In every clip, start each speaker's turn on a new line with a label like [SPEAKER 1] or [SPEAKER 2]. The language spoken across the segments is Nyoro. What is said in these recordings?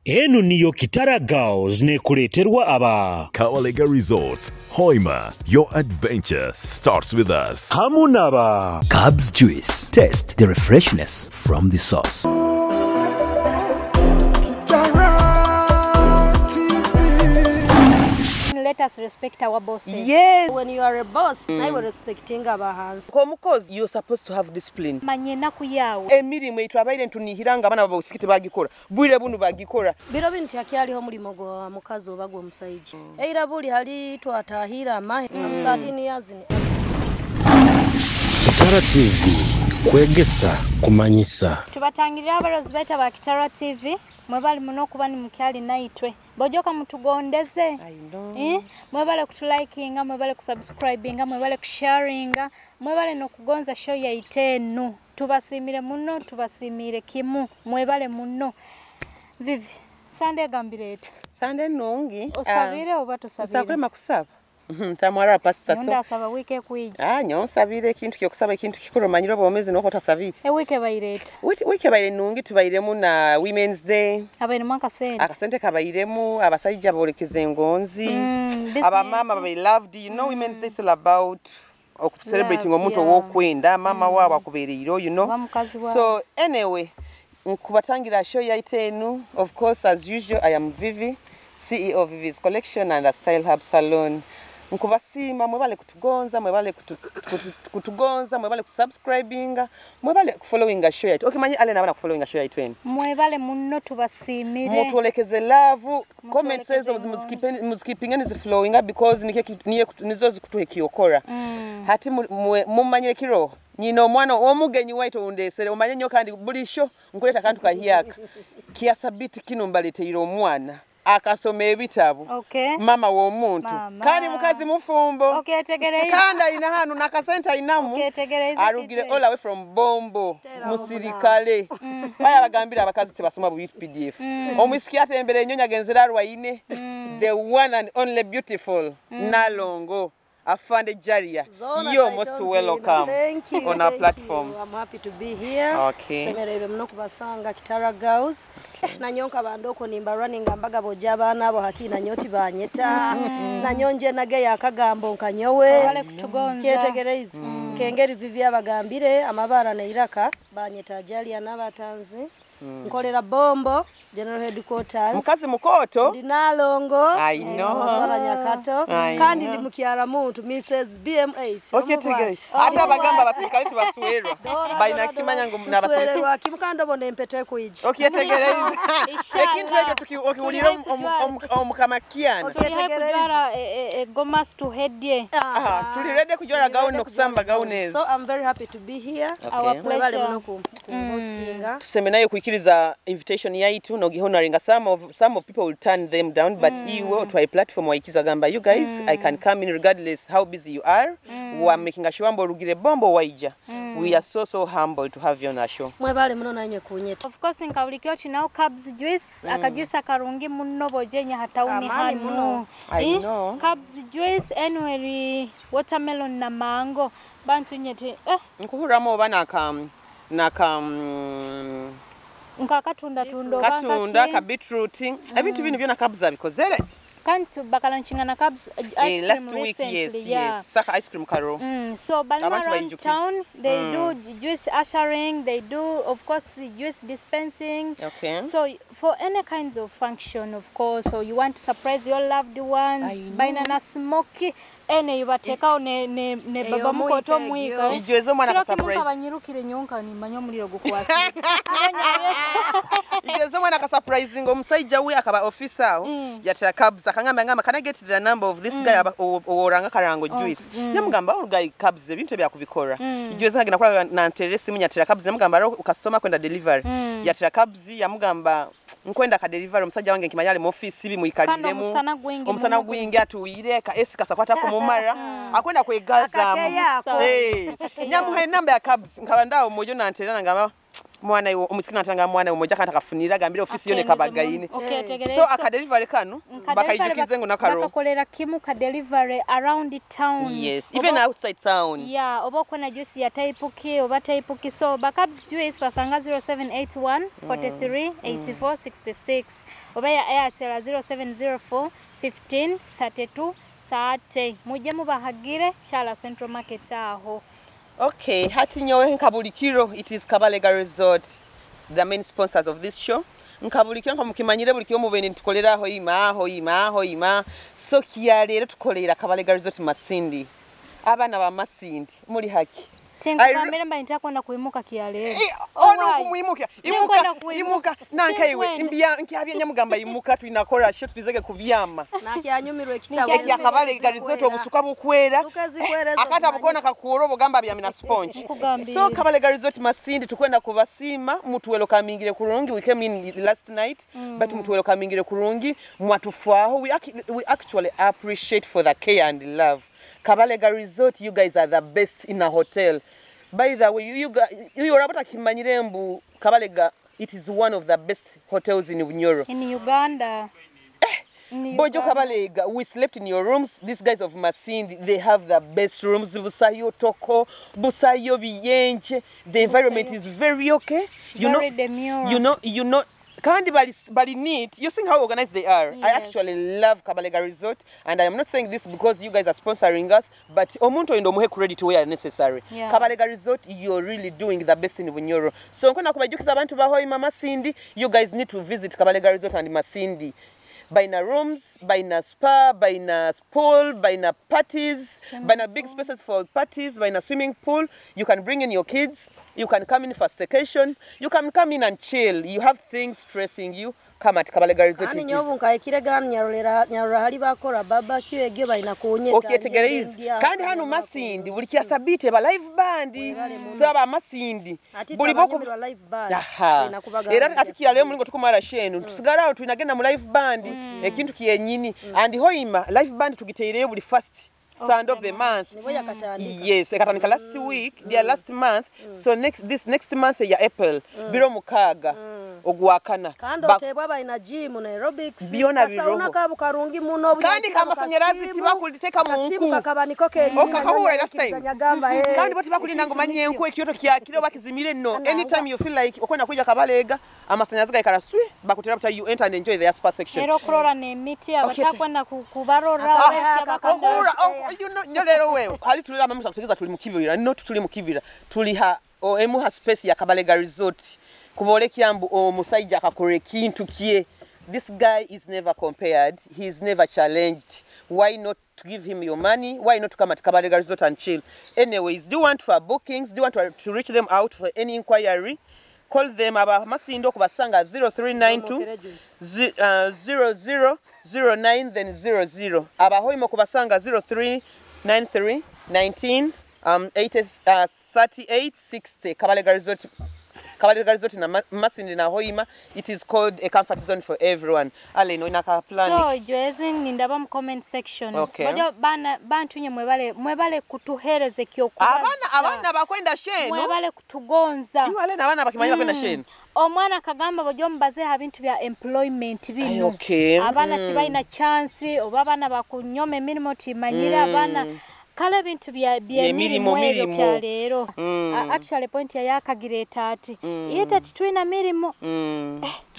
[SPEAKER 1] Enu niyo Kitara Girls nekuleterwa aba
[SPEAKER 2] Kawalega Resorts, Hoima, your adventure starts with us.
[SPEAKER 1] Hamu naba
[SPEAKER 3] Cubs Juice. Taste the refreshness from the source.
[SPEAKER 4] Kitara TV.
[SPEAKER 5] Let us respect our bosses.
[SPEAKER 6] Yes.
[SPEAKER 7] When you are a boss, I will respecting abahanzi.
[SPEAKER 6] Komukozi, you're supposed to have discipline.
[SPEAKER 5] Manye naku yawe.
[SPEAKER 6] Emirimu eitu abaire ntunihiranga abana babusikiti bagikora. Bwire bunu bagikora.
[SPEAKER 7] Biro bintu yakyaliho mulimo gwa mukazi oba gwa musajja. Eira buli hali twatahira amahe. 13 years ni.
[SPEAKER 8] Kitara TV kwegesa kumanyisa.
[SPEAKER 5] Tubatangirira abarozi baita ba Kitara TV. Mwebale muno kuba ni mukyali naitwe. Bojoka mutugondeze. Mwebale kutulikinga, mwebale kusubscribinga, mwebale kusharinga, mwebale nokugonza show ya itenu. Tubasimire muno, tubasimire kimu. Mwebale muno. Vivi, Sunday gambirete.
[SPEAKER 6] Sunday nungi.
[SPEAKER 5] Osabire oba tosabire?
[SPEAKER 6] Osakulema kusaba. Tamwara pastor so.
[SPEAKER 5] Ndasaba wike kuija.
[SPEAKER 6] Nyonsabire ekintu kyokusaba ekintu kikuru manyiro bomezi noko tasabire.
[SPEAKER 5] Wike bayireta.
[SPEAKER 6] Wike bayire nungi tubayiremu na Women's Day.
[SPEAKER 5] Abayiremu akasente.
[SPEAKER 6] Akasente kabayiremu abasajja bolekeze engonzi. Abamama babe loved. You know Women's Day is all about celebrating omuntu owokwenda mama waabo akubeereiro, you know. So anyway, nkubatangira show ya itenu. Of course as usual I am Vivi, CEO of Vivi's Collection and the Style Hub Salon. Nkubasima mwebale kutugonza, mwebale kutugonza, mwebale kusubscribinga, mwebale kufollowinga show yaitu. Okay, manyi ale nabana kufollowinga show yaitu enu.
[SPEAKER 5] Mwebale muno tubasimire.
[SPEAKER 6] Mutwolekeze love, comments ezo muzikipingeni ziflowinga because nizo zikutuhe kiyokora. Hati mumanyire kiro. Nyina omwana omugenyi waitu undesere omanye nnyo kandi buli show nkuleta kantu kahiyaka. Kiasabiti kino mbaleteire omwana. Akasoma ebitabo.
[SPEAKER 5] Okay.
[SPEAKER 6] Mama w'omuntu. Kandi mukazi mufumbo.
[SPEAKER 5] Okay, tegereiza.
[SPEAKER 6] Kandi alina hano nakasente alinamu.
[SPEAKER 5] Okay, tegereiza.
[SPEAKER 6] Arugire all away from Bombo. Musirikale. Baya bagambira abakazi tebasoma bu PDF. Omwisiki atembere enyonya genzera arwaine. The one and only beautiful Nalongo Afande Jalia. You're most welcome.
[SPEAKER 7] Thank you,
[SPEAKER 6] on our platform.
[SPEAKER 7] You. I'm happy to be here.
[SPEAKER 6] Okay.
[SPEAKER 7] Semererwe muno kubasanga Kitara Girls. Okay. Nanyonka bandoko nimba running mbaga boja abaana abo haki nanyoti banyeta. Nanyonje nage yakagambo nkanyowe.
[SPEAKER 5] Wale kutugonza.
[SPEAKER 7] Kyetegereze. Kengeri Vivi abagambire amabara na iraka banyeta Jalia n'abatanzi. Nkolera Bombo General Headquarters.
[SPEAKER 6] Mukazi mukoto.
[SPEAKER 7] Ndi Nalongo.
[SPEAKER 6] I know.
[SPEAKER 7] Maswala Nyakato. Kandi ndi mukyala muntu Mrs BM8.
[SPEAKER 6] Okay, tegere. Ate abagamba abasirikale tibaswerwa. Balina kimanya ngo
[SPEAKER 7] n'abasirikale. Kimukando bonde empete kuija.
[SPEAKER 6] Okay, tegereze. Ekintu ekyo tukiwulira omukama kiana.
[SPEAKER 5] Kujwara gomas to head.
[SPEAKER 6] Tuli ready kujwara gown nokusamba gown.
[SPEAKER 7] So I'm very happy to be here.
[SPEAKER 5] Our pleasure.
[SPEAKER 7] Hostinga.
[SPEAKER 6] Tuseme nayo kuikiriza invitation yaitu no gihonoringa. Some of people will turn them down, but iwe try platform waikiza gamba you guys I can come in regardless how busy you are. We are making a show ambo rugire bombo waija. We are so humble to have you on our show.
[SPEAKER 7] Mwebale muno nanywe kunyeta.
[SPEAKER 5] Of course nkawulikyo chinawo Cubs Juice akajuice akarungi muno bojenya hatauni hano.
[SPEAKER 6] I know.
[SPEAKER 5] Cubs Juice anyway watermelon na mango bantu nyete
[SPEAKER 6] nkuhuramo oba naka
[SPEAKER 5] nkakatunda tundo
[SPEAKER 6] katunda ka beetroot ebintu bino byona Cubs abikozere
[SPEAKER 5] kantu bakalanchinga na Cubs ice cream
[SPEAKER 6] last week,
[SPEAKER 5] recently,
[SPEAKER 6] yes,
[SPEAKER 5] yeah.
[SPEAKER 6] Yes, saka ice cream karo.
[SPEAKER 5] So balima around town they do juice ushering, they do of course juice dispensing.
[SPEAKER 6] Okay.
[SPEAKER 5] So for any kinds of function, of course, so you want to surprise your loved ones, banana smoky ene yubatekawo ne baba mukoto mwika.
[SPEAKER 6] Ijwezo mwana ka surprise.
[SPEAKER 5] Abanyirukire nyonka nimanya omuliro gukwasa.
[SPEAKER 6] Ijwezo mwana ka surprising omusajja we akaba officer yatera Cubs akangamba ngamba can I get the number of this guy oworanga karango juice. Namugamba all guy Cubs ebintu byakubikora. Ijwezo agenda kola na nterere simu yatera Cubs namugamba customer kwenda delivery. Yatera Cubs yamugamba nkwenda ka delivery omusajja wange nkimanya ali mu office bimuikaliremu. Omusana gwingi atuwire ka esi kasakwata ku mumara akwenda kwegaza. Nyamuha enamba ya Cubs nkaba ndawo mojo nanterera ngamba Mwana iwe omusikina atanga mwana iwe moja kantakafunira agambire ofisi yone kabagaine.
[SPEAKER 5] Okay,
[SPEAKER 6] So akadelivery kanu bakaijukize ngo nakaro.
[SPEAKER 5] Bakakolera kimu ka delivery around the town.
[SPEAKER 6] Yes, even outside town.
[SPEAKER 5] Yeah, oba okona juice ya type K oba type K. So Bakabs Juice basanga 0781 43 84 66 oba ya Airtel 0704 15 32 30. Mujye mubahagire Chala Central Market aho.
[SPEAKER 6] Okay, hati nyowe nkabulikiro, it is Kabalega Resort, the main sponsors of this show. Nkabulikiro nkamukimanyire buli kiyo mubene ntukolera hoima hoima hoima. So kiyalero tukolera Kabalega Resort Masindi. Abana ba Masindi muri haki.
[SPEAKER 5] Tinkugamire mba nitakwenda kuimuka kiyalero.
[SPEAKER 6] Ono kumuimuka. Imuka imuka nankaiwe imbya nkyabye nyamugamba imuka tuinakora show tuzege kubyama.
[SPEAKER 7] Nakyanyumirwe ekitabo.
[SPEAKER 6] Ekya Kabalega Resort obusuka bukwera. Akata bukona kakuoro bugamba bya mina sponge. So Kabalega Resort Masindi tukwenda kubasima mutuwelo kamingire kurungi. We came in last night but mutuwelo kamingire kurungi mwatufwaho. We actually appreciate for the care and love. Kabalega Resort, you guys are the best in a hotel. By the way, you orabata kimanyire mbu Kabalega, it is one of the best hotels in Bunyoro.
[SPEAKER 5] In Uganda.
[SPEAKER 6] Bojo Kabalega, we slept in your rooms. These guys of Masindi, they have the best rooms. Busayo Toko, Busayo Biyenche. The environment is very okay. You
[SPEAKER 5] very
[SPEAKER 6] know,
[SPEAKER 5] demure.
[SPEAKER 6] You know. Kandi bali neat. You see how organized they are.
[SPEAKER 5] Yes.
[SPEAKER 6] I actually love Kabalega Resort, and I am not saying this because you guys are sponsoring us, but omuntu ondo muhe credit where necessary.
[SPEAKER 5] Yeah.
[SPEAKER 6] Kabalega Resort, you're really doing the best in Bunyoro. So nkona kubajukiza abantu ba Hoima Masindi, you guys need to visit Kabalega Resort and Masindi. Baina rooms, baina spa, baina pool, baina parties, baina big spaces for parties, baina swimming pool. You can bring in your kids. You can come in for staycation. You can come in and chill. You have things stressing you. Come at Kabalega Resort.
[SPEAKER 7] Ani nyobu nkaekirega nyarora hali bakora barbecue egyo balina kunyeta.
[SPEAKER 6] Okay, tegereze. Kandi hano Masindi buli kyasabite ba live band. Saba Masindi.
[SPEAKER 7] Buli boko live band.
[SPEAKER 6] Aha. Era ati kiyaleo mulingo tukumara shenu. Tusigara tuinagenda mu live band. Ekintu kiyenyini. And Hoima live band tugiteireyo buli first Sunday of the month. Yes, ekatandika last week, yeah, last month. So next month ya April, biro mukaga ogwakana.
[SPEAKER 7] Kandi otebwa balina gym na aerobics.
[SPEAKER 6] Byona biroho.
[SPEAKER 7] Kabu karungi muno.
[SPEAKER 6] Kandi kamasanyarazi tibakuliteka mu nku.
[SPEAKER 7] Kabaniko kenyi.
[SPEAKER 6] Okakahura last time. Kandi boti bakulinda ngo manye enku ekyoto kyakire bakizimire no. Anytime you feel like okwenda kuja Kabalega, amasanyarazi gaikara swi bakutera buta you enter and enjoy the spa section.
[SPEAKER 5] Ero kurora ne miti abatakwenda kubarora.
[SPEAKER 6] You know, nyolero wewe hali tulira mamusa kutegeza tuli mukibira not tuli mukibira tuli ha emu ha space ya Kabalega Resort kubole kyambu omusajja akakore kintu kie. This guy is never compared, he is never challenged. Why not give him your money? Why not come at Kabalega Resort and chill? Anyways, do you want for bookings, do you want to reach them out for any inquiry? Call them aba Masindo kubasanga 0392 0009 then 00. Aba Hoima kubasanga 0393 19 38 60. Kabalega Resort. Kabalega Resort na Masindi na Hoima. It is called a comfort zone for everyone. Ale no inaka plan.
[SPEAKER 5] So Joezi nindaba mu comment section.
[SPEAKER 6] Okay.
[SPEAKER 5] Bojo bana bantu nye mwebale kutuhereze kyokubaza.
[SPEAKER 6] Abana bakwenda sheno.
[SPEAKER 5] Mwebale kutugonza.
[SPEAKER 6] Iwale na abana bakimanya bakwenda sheno.
[SPEAKER 5] Omwana kagamba bojo mbaze ha bintu bya employment bino.
[SPEAKER 6] Okay.
[SPEAKER 5] Abana tibalina chance oba abana bakunyoma emirimo timanyira abana kale bintu bya mirimo kya leero. Actually point ya yakagireta ati yeta titwina mirimo.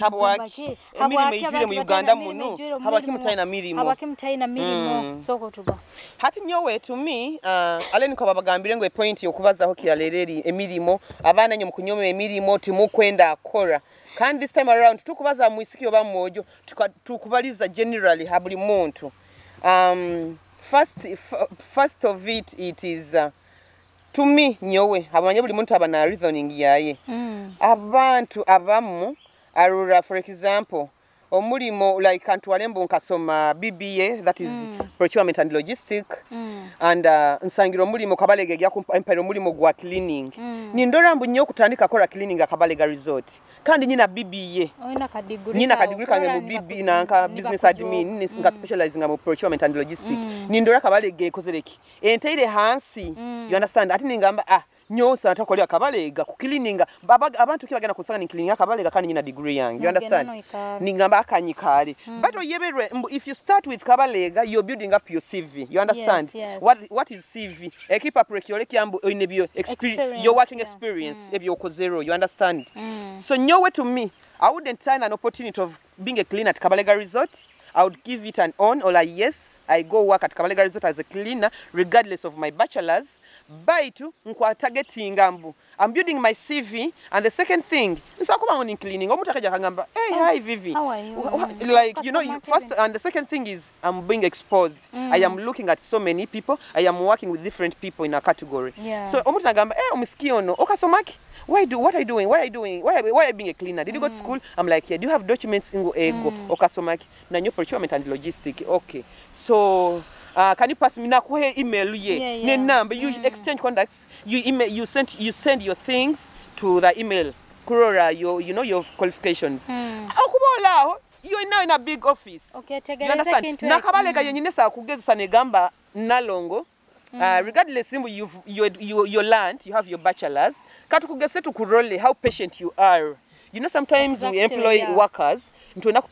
[SPEAKER 6] Habwaki emirimo ijwire mu Uganda muno habwaki mutaina mirimo.
[SPEAKER 5] Habwaki mutaina mirimo soko tuba.
[SPEAKER 6] Hati nyowe to me aleni kwa babagambire ngo e point yokubazaho kyalereri emirimo abana nyo mukunyoma emirimo timukwenda akora. Kandi this time around tukubaza muisiki oba mwojo tukubaliza generally habuli muntu. First of it is to me nyowe abanye buli muntu aba na reasoning yaye. Abantu abamu arura for example omulimo like kantu nkasoma BBA, that is procurement and logistic, and nsangira omulimo Kabalega egya empire omulimo gwa cleaning. Nindora mbu nnyo okutandika kola cleaning Akabalega Resort kandi nyina BBA nyina kadiguri kange mu BB na nka business admin nga specializing mu procurement and logistic. Nindora Kabalega ekozereki enteire hansi, you understand, ati ningamba Nyonsa ntakolera Kabalega ku cleaninga abantu kibagenda kusanga ni cleaninga Kabalega kandi nyina degree yange. You understand? Ningamba akanyikale. But oyeberwe, if you start with Kabalega, you're building up your CV. You understand?
[SPEAKER 5] Yes, yes.
[SPEAKER 6] What is CV? Ekipa prekyole kyambu oyine experience, your working experience ebyokozero. You understand? So nyowe to me, I wouldn't turn an opportunity of being a cleaner at Kabalega Resort. I would give it an on or a yes. I go work at Kabalega Resort as a cleaner, regardless of my bachelor's. Baitu nkwa targeting ambu. I'm building my CV, and the second thing, nsakuma on cleaning. Omuntu akaja akagamba, hey, hi Vivi.
[SPEAKER 5] How are you?
[SPEAKER 6] Like, you know, you, first and the second thing is I'm being exposed. I am looking at so many people. I am working with different people in a category.
[SPEAKER 5] Yeah.
[SPEAKER 6] So omuntu agamba, hey, omusiki ono, okasomaki? Why do what are you doing? Why are you doing? Why are you being a cleaner? Did you go to school? I'm like, yeah. Do you have documents? Ingo ego. Okasomaki. Na nyo procurement and logistic. Okay. So can you pass me nakuhe email ye?
[SPEAKER 5] Yeah, yeah.
[SPEAKER 6] Ne number. You exchange contacts. You email. You send your things to the email. Kurora your, you know, your qualifications. Okubola you are now in a big office.
[SPEAKER 5] Okay,
[SPEAKER 6] you understand? Nakabalega yenyine sa kugezesa negamba nalongo. Regardless, you've you learned, you have your bachelor's. Katukugese tukurole how patient you are. You know, sometimes we employ workers to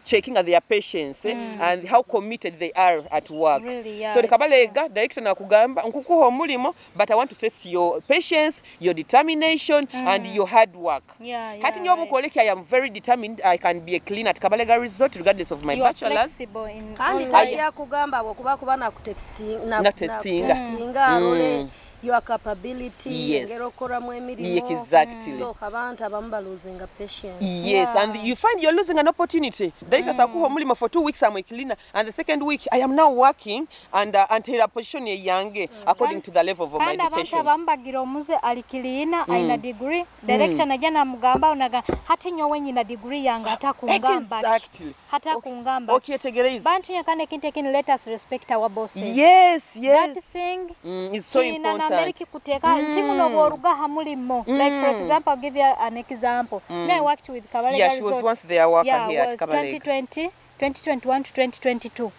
[SPEAKER 6] checking at their patience and how committed they are at work.
[SPEAKER 5] Really, yeah,
[SPEAKER 6] so the Kabalega director nakugamba nkukuha omulimo, but I want to test your patience, your determination, and your hard work.
[SPEAKER 5] Yeah, yeah,
[SPEAKER 6] Hati nyobu koleki, I am very determined. I can be a cleaner at Kabalega Resort regardless of my
[SPEAKER 5] you are
[SPEAKER 6] bachelor's.
[SPEAKER 5] Flexible in
[SPEAKER 7] all ways. Kugamba kuba kuba na kutexting na testing your capability,
[SPEAKER 6] yes. Exactly.
[SPEAKER 7] So abantu abamu losing a patience.
[SPEAKER 6] Yes, yeah. And you find you're losing an opportunity. Director sakuho mulimo for 2 weeks I'm a cleaner, and the second week I am now working and until a position yange according to the level of my education.
[SPEAKER 5] Kandi abantu abamu bagira omuze ali cleaner aina degree. Director najja namugamba onaga hati nyowe nyina degree yange hata kungamba.
[SPEAKER 6] Exactly.
[SPEAKER 5] Hata kungamba.
[SPEAKER 6] Okay, tegereza.
[SPEAKER 5] Bantu nyakane kinte kini, let us respect our bosses.
[SPEAKER 6] Yes, yes.
[SPEAKER 5] That thing
[SPEAKER 6] is so important.
[SPEAKER 5] America kuteka tinguno bworuga hamulimo. Like for example, I'll give you an example. Me, I worked with Kabalega
[SPEAKER 6] yeah,
[SPEAKER 5] Resorts.
[SPEAKER 6] She was once their worker here at Kabalega.
[SPEAKER 5] 2020, 2021 to 2022.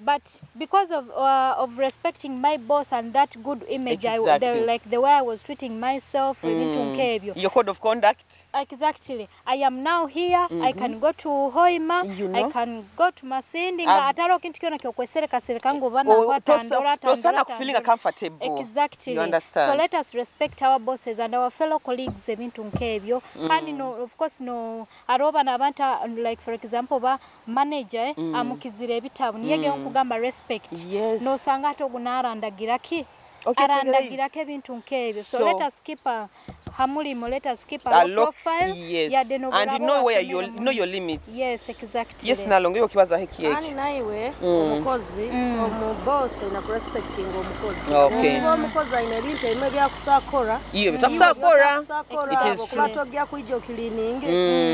[SPEAKER 5] But because of respecting my boss and that good image,
[SPEAKER 6] exactly.
[SPEAKER 5] Like the way I was treating myself,
[SPEAKER 6] your code of conduct.
[SPEAKER 5] Exactly. I am now here. I can go to Hoima.
[SPEAKER 6] You know?
[SPEAKER 5] I can go to Masindi. Ataro kintu kiona kyokwesereka sereka ngo bana kwa tandora
[SPEAKER 6] tandora. Feeling comfortable.
[SPEAKER 5] Exactly.
[SPEAKER 6] You understand.
[SPEAKER 5] So let us respect our bosses and our fellow colleagues ebintu nkebyo. Kandi no, of course no aroba nabanta, like for example ba manager amukizira ebitabu niyege kugamba respect.
[SPEAKER 6] Yes.
[SPEAKER 5] No sanga ate ogunarandagira ki?
[SPEAKER 6] Okay,
[SPEAKER 5] arandagira ke bintu nkebyo. So let us keep a hamulimo, let us keep a low profile.
[SPEAKER 6] Yes. And you know where you know your limits.
[SPEAKER 5] Yes, exactly.
[SPEAKER 6] Yes, nalongo yo kibaza heki heki.
[SPEAKER 7] Ani naiwe omukozi omuboss ina respecting omukozi.
[SPEAKER 6] Okay.
[SPEAKER 7] Omukozi aina ebintu ebimwe byakusakora.
[SPEAKER 6] Iyo bitakusakora. It is true.
[SPEAKER 7] Batogya kwijo cleaning.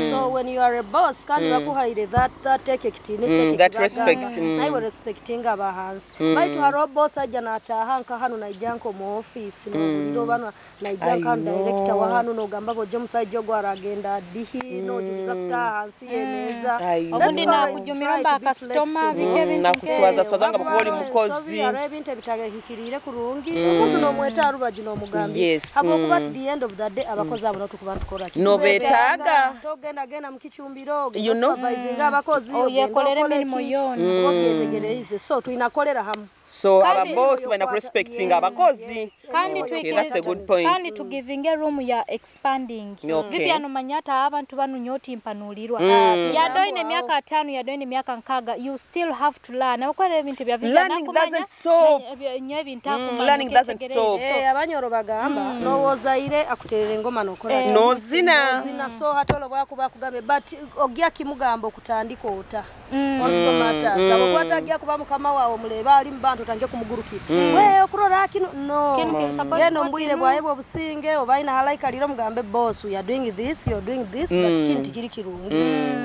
[SPEAKER 7] So when you are a boss kandi bakuhaire that take ekitini
[SPEAKER 6] that respect.
[SPEAKER 7] Naiwe respecting abahansi. Baitu haro boss ajja nataha nka hano naijanko mu office no bano naijanka director wa hano nogamba boje musajja gwaragenda adihi no juliza kutaha hansi yemeza
[SPEAKER 5] obundi nakujumira mba customer bike bintu
[SPEAKER 6] nakuswaza swazanga bakuboli mukozi
[SPEAKER 7] ebintu ebitagahikirire kurungi omuntu nomweta arubaju nomugambye habwokuba at the end of the day abakozi abo natukuba ntukora
[SPEAKER 6] no betaga
[SPEAKER 7] togenda genda mu kicumbiro supervising abakozi
[SPEAKER 5] oyekolera emirimu yona
[SPEAKER 7] okyetegereze so tuinakolera hamu.
[SPEAKER 6] So our boss when respecting abakozi.
[SPEAKER 5] Kandi
[SPEAKER 6] okay, that's a good point.
[SPEAKER 5] Kandi to giving a room ya expanding.
[SPEAKER 6] Okay.
[SPEAKER 5] Vivian omanyata abantu banu nyoti mpanulirwa. Yadoine myaka 5, yadoine myaka 6, you still have to learn. Abakwera ebintu bya Vivian
[SPEAKER 6] learning doesn't stop.
[SPEAKER 5] Nyo ebintu akumanya.
[SPEAKER 6] Learning doesn't stop.
[SPEAKER 7] Abanyoro bagamba nowozaire akuterera engoma nokora.
[SPEAKER 6] No zina.
[SPEAKER 7] Zina so hatolo bwakuba kugambe but ogya kimugamba okutandika ota. Also matters. Abakwata kuba mukama wawo muleba ali mbantu tange kumugurukira. We okurora kino no. Yeno mbwire bwaye obusinge obaina halaika liro mugambe boss we are doing this, you are doing this but kintu kiri kirungi.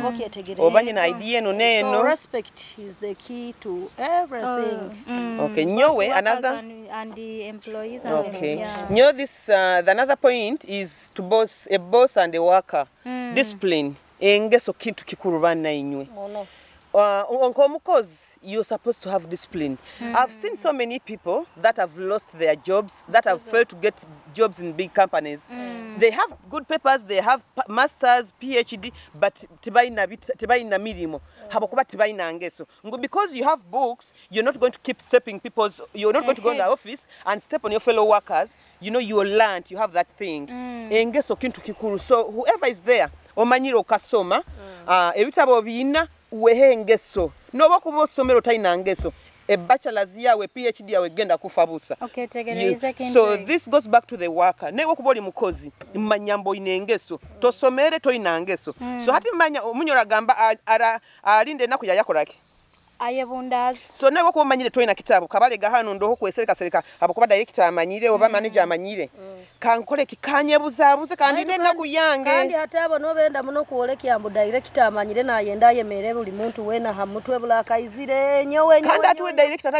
[SPEAKER 7] Okyetegereza.
[SPEAKER 6] Obanye na idea no neno.
[SPEAKER 7] So respect is the key to everything.
[SPEAKER 6] Okay, nyowe another
[SPEAKER 5] and the employees and
[SPEAKER 6] okay.
[SPEAKER 5] Yeah.
[SPEAKER 6] Nyo this the another point is to boss a boss and a worker. Discipline. Engeso kintu kikuru bana inywe. Omukozi, you're supposed to have discipline. I've seen so many people that have lost their jobs, that have failed to get jobs in big companies. They have good papers, they have masters, PhD, but tebalina mirimu. Habwokuba tebalina ngeso. Because you have books, you're not going to keep stepping people's, you're not going to go in the office and step on your fellow workers. You know, you learned, you have that thing. Engeso kintu kikuru. So whoever is there, omanyire okasoma, ebitabo bina, uwehe engeso. Noba kuba osomero talina ngeso, a bachelor's yawe, PhD yawe genda kufa busa.
[SPEAKER 5] Okay, tegereza kintu.
[SPEAKER 6] So this goes back to the worker. Newe kuba oli mukozi, mmanya mbo oyina engeso. Tosomere toyina ngeso. So hati mmanya omunyora agamba alinde ennaku yayakolaki.
[SPEAKER 5] Ayebundazi.
[SPEAKER 6] So nawe kuba omanyire toyina kitabo, kabalega hano ndoho kwesereka sereka, abakuba director amanyire oba manager amanyire. Kankole kikanyebuzaabuze kandi n'ennaku yange.
[SPEAKER 7] Kandi hata abo nobenda muno kuolekya mbu director amanyire nayenda ayemere buli muntu wena ha mutwe bulakaizire nyowe nyowe.
[SPEAKER 6] Kandi atuwe director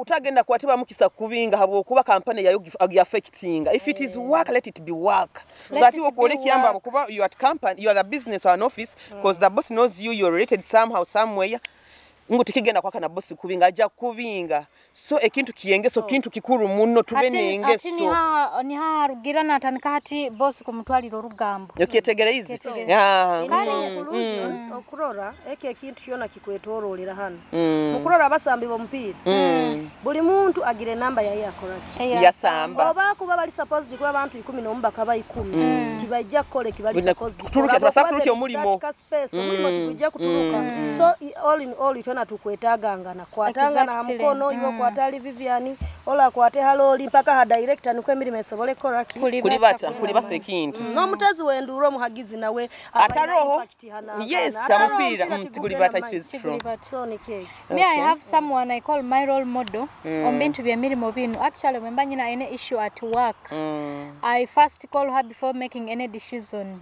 [SPEAKER 6] tagenda kwatiba mukisa kubinga habwokuba company yayo affecting. If it is work, let it be work. So ati okuolekya mbu abakuba you at company, you are the business or an office, because the boss knows you, you're related somehow somewhere. Ngo tikigenda kwaka na boss kubinga ajja kubinga. So ekintu kiyengeso kintu kikuru muno tube nengeso.
[SPEAKER 5] Ati ni ha rugira natandika hati boss kumutwalira orugambo.
[SPEAKER 6] Okyetegereza.
[SPEAKER 7] Kandi okurora eke ekintu kyona kikwetorolera hano. Mukurora abasambi b'omupiira. Buli muntu agire namba yaye akoraki.
[SPEAKER 6] Yasamba.
[SPEAKER 7] Oba kuba bali supposed kuba abantu 10 bakaba 10. Tibajja kukole kibali supposed.
[SPEAKER 6] Kuturuka tubasafuru omulimo.
[SPEAKER 7] Space omulimo tikujja kuturuka. So all in all itona tukwetagangana kwatangana ha mukono iwe kwatali Vivian ola kwate haloli mpaka ha director niko emirimo esobole koraki
[SPEAKER 6] kulibata kulibasa ekintu
[SPEAKER 7] n'omutezi wenduro muhagizi nawe
[SPEAKER 6] ataroho. Yes, amupira tikulibata is true.
[SPEAKER 7] So ni cake.
[SPEAKER 5] Me I have someone I call my role model on bintu bya mirimo binu. Actually when banyina any issue at work, I first call her before making any decision.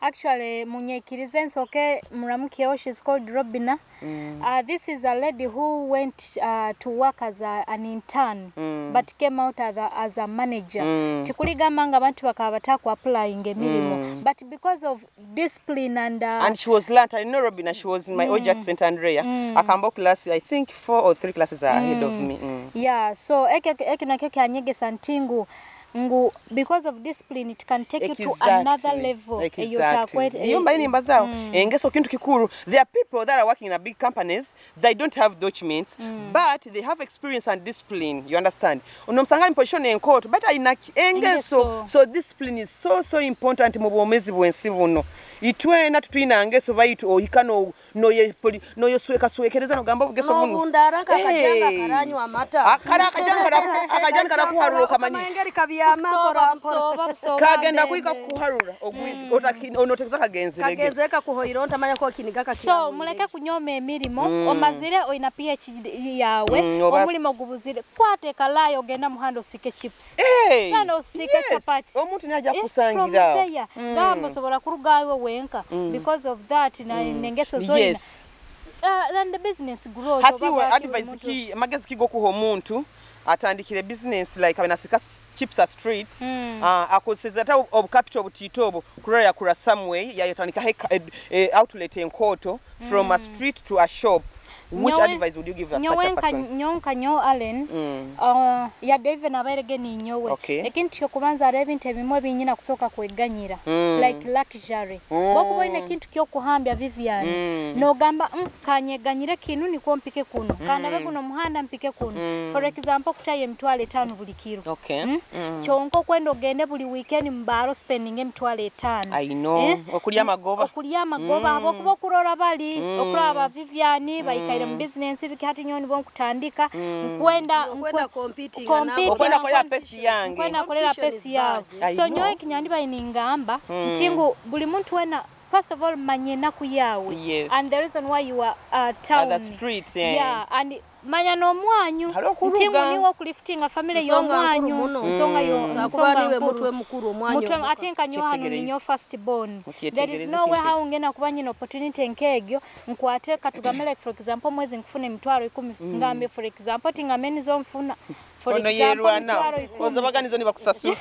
[SPEAKER 5] Actually munyekirize nsoke muramukiyeho, she's called Robina. This is a lady who went to work as an intern, but came out as a manager. Tikuligamba nga abantu bakaba bataku applying emirimu, but because of discipline and
[SPEAKER 6] she was learned. I know Robina, she was in my OJ at St. Andrea. Akambo class, I think 4 or 3 classes are ahead of me.
[SPEAKER 5] Yeah, so eke nakyo kyanyegesa ntingu ngu because of discipline it can take you to another level.
[SPEAKER 6] Exactly. Yomba ini mbazao. Engeso kintu kikuru. There are people that are working in a big companies, they don't have documents, but they have experience and discipline. You understand? Onomsanga in position in court, but ina engeso. So discipline is so important mu bwomezi bwensi buno. Itwena tutwina ngeso baitu ohika no no yosweka swekereza no gamba bugeso buno.
[SPEAKER 7] Nobundara kakajanga karanywa amata.
[SPEAKER 6] Akajanga karakuharura kamanyi. Kagenda kuika kuharura onotegeza kagenzerege.
[SPEAKER 7] Kagenzeka kuhoira ontamanya ko kiniga kati.
[SPEAKER 5] So muleke kunyoma emirimo omazire oyina PhD yawe omulimo gubuzire kwate kalayo ogenda muhando osike chips. Genda osike chapati.
[SPEAKER 6] Omuntu naja kusangira.
[SPEAKER 5] Gamba osobola kurugayo wenka because of that na nengeso zoina.
[SPEAKER 6] Yes.
[SPEAKER 5] Then the business grows.
[SPEAKER 6] Hati we advice ki magezi kigo kuho omuntu atandikire business like abenasika chips a street akoseza ata obucapital obutito obo kurora yakura someway yayotandika outlet enkoto from a street to a shop. Which advice would you give such a person?
[SPEAKER 5] Nyonka nyo Allen ya David naberege ni nyowe. Ekintu kyokubanza arebe nte bimwe binyina kusoka kweganyira like luxury. Bokuba ine kintu kyo kuhambya Vivian nogamba kanyeganyire kinu niko mpike kuno kandabe kuno muhanda mpike kuno. For example kutaye emitwalo 5 buli kiro. Kyonko kwenda ogende buli weekend mbaro spending emitwalo 5.
[SPEAKER 6] I know. Okulya magoba.
[SPEAKER 5] Okulya magoba abokuba okurora bali okuraba Vivian bayikaire mu business bikati nyoni bon kutandika nkwenda
[SPEAKER 7] competing
[SPEAKER 6] okwenda kolera pesi yange
[SPEAKER 5] nkwenda kolera pesi yawe. So nyowe kinyandiba iningamba ntingu buli muntu wena first of all manye naku yawe.
[SPEAKER 6] Yes.
[SPEAKER 5] And the reason why you are town
[SPEAKER 6] the streets,
[SPEAKER 5] yeah, and manya no mwanyu ntingu niwo kuliftinga family yo mwanyu nsonga yo
[SPEAKER 7] nsonga niwe mutwe mukuru omwanyu
[SPEAKER 5] mutwe atenka nyo hano ninyo first born. There is no way how ngena kuba nyina opportunity nkegyo nkwate katugamele for example mwezi nkufuna emitwalo 10 ngambe for example tingameni zo mfuna for example mitwalo 10
[SPEAKER 6] ozabaganizo ni bakusasura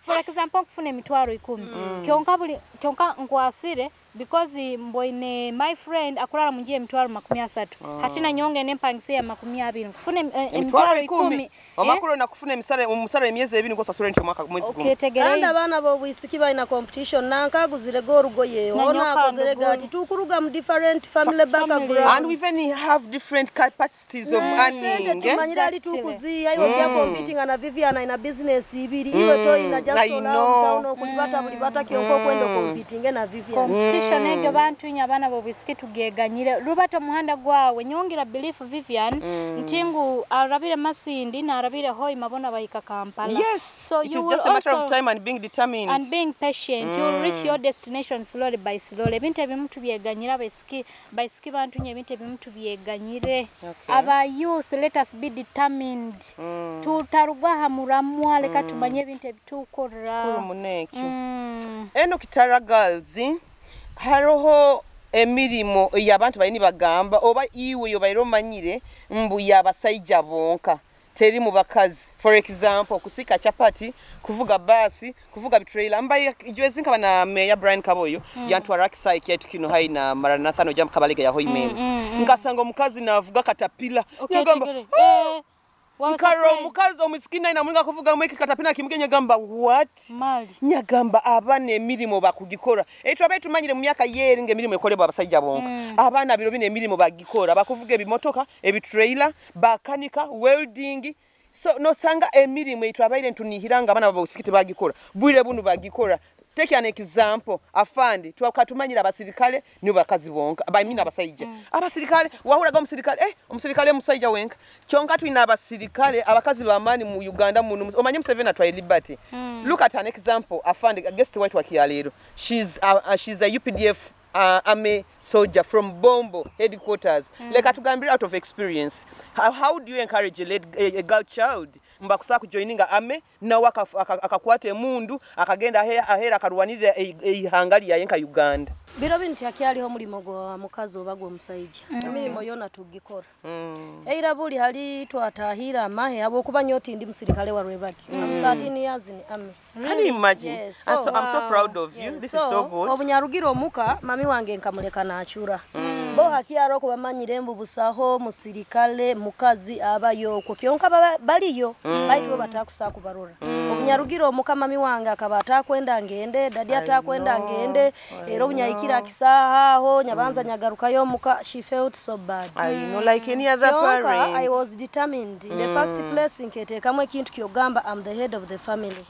[SPEAKER 5] for example nkufuna emitwalo 10 kyonka buli kyonka nkwasire Because mboine my friend akulala munjie emitwalo 30. Hatina nyonge nempangise ya 20. Kufune emitwalo 10.
[SPEAKER 6] Omakuru na kufuna emisara emyezi ebiri ngo sasura nti omwaka mwezi gumu.
[SPEAKER 5] Okay,
[SPEAKER 7] Kandi abaana b'obwisiki balina competition nankaguzire gorugoye ona akozere gati tukuruga mu different family backgrounds.
[SPEAKER 6] And we even have different capacities of earning.
[SPEAKER 7] Tumanyira ali tukuziya iwe bya competing na Vivian ina business ibiri iwe to ina just allow town okulibata bulibata kyonko kwenda competing na Vivian.
[SPEAKER 5] Competition ege bantu nya abaana b'obwisiki tugeganyire rubato muhanda gwawe nyongira belief Vivian ntingu arabire Masindi na arabire Hoima bona bahika Kampala.
[SPEAKER 6] Yes.
[SPEAKER 5] So
[SPEAKER 6] it
[SPEAKER 5] you
[SPEAKER 6] is
[SPEAKER 5] will
[SPEAKER 6] just a matter
[SPEAKER 5] also
[SPEAKER 6] of time and being determined
[SPEAKER 5] and being patient. You will reach your destination slowly by slowly. Ebintu ebimu tubyeganyira baisiki bantu nye ebintu ebimu tubyeganyire. Aba youth, let us be determined. Tutarugaha muramwa leka tumanye ebintu ebitukora.
[SPEAKER 6] Eno Kitara Girls haroho emirimo y'abantu bayini bagamba oba iwe yo bayiro manyire mbu y'abasajja bonka teri mu bakazi. For example, kusika chapati, kuvuga basi, kuvuga bitrailer. Mbaye ijwezi nkaba na Mayor Brian Kaboyo yantwara Kisai yetu kino hai na Maranatha no jam Kabalega ya Hoima. Nkasanga omukazi navuga katapila.
[SPEAKER 5] Nyagamba
[SPEAKER 6] Nkaro omukazi omusikina ina mwinga kuvuga mweke katapila kimgenye gamba what?
[SPEAKER 5] Mali.
[SPEAKER 6] Nyagamba abana emirimo bakugikora. Etwa abetu manyire mu myaka yeri ngemirimo ekolebwa abasajja bonka. Abana biro bine emirimo bagikora bakuvuga ebimotoka, ebitrailer, bakanika, welding. So no sanga emirimo etwa abaire ntunihiranga abana babusikite bagikora. Bwire bunu bagikora. Take an example, afandi twakatumanyira abasirikale ni bakazi bonka abayimina abasajja. Abasirikale wahuraga omusirikale omusirikale musajja wenka. Kyonka twina abasirikale abakazi bamani mu Uganda mu omanye Museveni atwaye Liberty. Look at an example, afandi guest white wa Kialero. She's a UPDF army soldier from Bombo headquarters. Like atugambira out of experience. How do you encourage a girl child mbakusa kujoininga army nawe akakwata emundu akagenda ahera akarwanirira eihanga lyaye nka Uganda?
[SPEAKER 7] Biro bintu yakyaliho mulimo gwa mukazi oba gw'omusajja. Emirimo yona tugikora. Eira buli hali twatahira amahe abokuba nyoti ndi musirikale wa Rwebaki. I'm 13 years in army.
[SPEAKER 6] Can you imagine?
[SPEAKER 7] Yes.
[SPEAKER 6] So, I'm so proud of you. This is so good.
[SPEAKER 7] Obunyarugira omuka mami wange nkamuleka nachura. Bo hakyaro kubamanyire mbu busaho musirikale mukazi abayo okwo kyonka baliyo baitu batakusa kubarora. Obunyarugira omuka mami wange akaba atakwenda ngende, dadi atakwenda ngende, era obunyayikira kisaha aho nyabanza nyagarukayo muka. She felt so bad.
[SPEAKER 6] I know, like any other parent.
[SPEAKER 7] I was determined. In the first place nketeekamu ekintu kyogamba I'm the head of the family.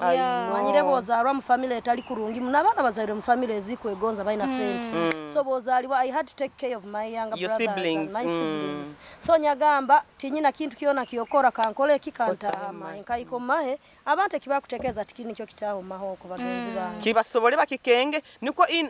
[SPEAKER 7] Manyire bozaalwa mu family etali kurungi munabaana bazairwe mu family ezikwegonza balina sente. So bozaalibwa I had to take care of my younger
[SPEAKER 6] your
[SPEAKER 7] brothers
[SPEAKER 6] siblings.
[SPEAKER 7] And my siblings. So nyagamba tinyina kintu kyona kyokora kankole ekikantahama enkaiko mahe abantu ekibakutekeeza tikini kyo kitaawo mahoko bagenzi bange.
[SPEAKER 6] Kibasobole bakikenge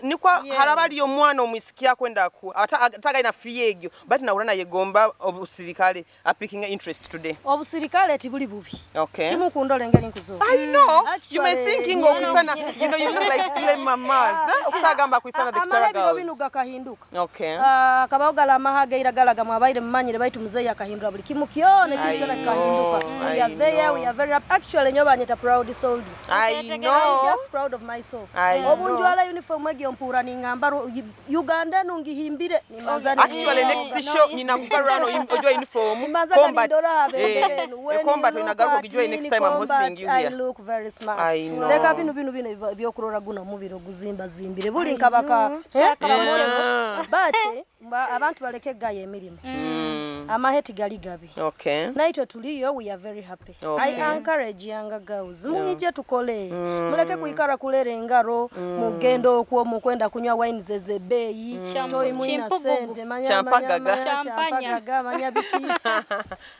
[SPEAKER 6] niko harabali omwana omwisikia kwenda ku atagaina fiegyo but nawurana yegomba obusirikale apikinga interest today.
[SPEAKER 7] Obusirikale tibuli bubi.
[SPEAKER 6] Okay.
[SPEAKER 7] Timukundole engeri nkuzo.
[SPEAKER 6] I know.
[SPEAKER 7] Actually,
[SPEAKER 6] you may thinking okusana, you know, you look like Slim Mamas. Okusagamba kuisana the Kitara Girls.
[SPEAKER 7] Bino gakahinduka.
[SPEAKER 6] Okay.
[SPEAKER 7] Akabaho galamaha geira galaga mwabaire mumanyire baitu muzeyi akahindura buli kimu kyona kintu kyona kikahinduka. We are there, we are very happy. Actually nyoba nyeta proud soldier.
[SPEAKER 6] I know.
[SPEAKER 7] I'm just proud of myself. Obunjwala uniform egyo mpura ningamba Uganda nungihimbire nimanza.
[SPEAKER 6] Actually next show nina kugarano ojo uniform combat. Combat inagaruka gijwe next time I'm hosting you here.
[SPEAKER 7] I look very smart.
[SPEAKER 6] I know.
[SPEAKER 7] Leka binu binu byokurora guno mubiro guzimba zimbire buli nkabaka. But abantu baleke gaye emirimu. Amahe tigali gabi.
[SPEAKER 6] Okay.
[SPEAKER 7] Naitwe tuliyo, we are very happy.
[SPEAKER 6] Okay.
[SPEAKER 7] I encourage younger girls. Muhije tukole. Muleke kuikara kulere engaro, mugendo okwo mukwenda kunywa wine zezebeyi, toyi mwina sente, manya champagaga, manya biki.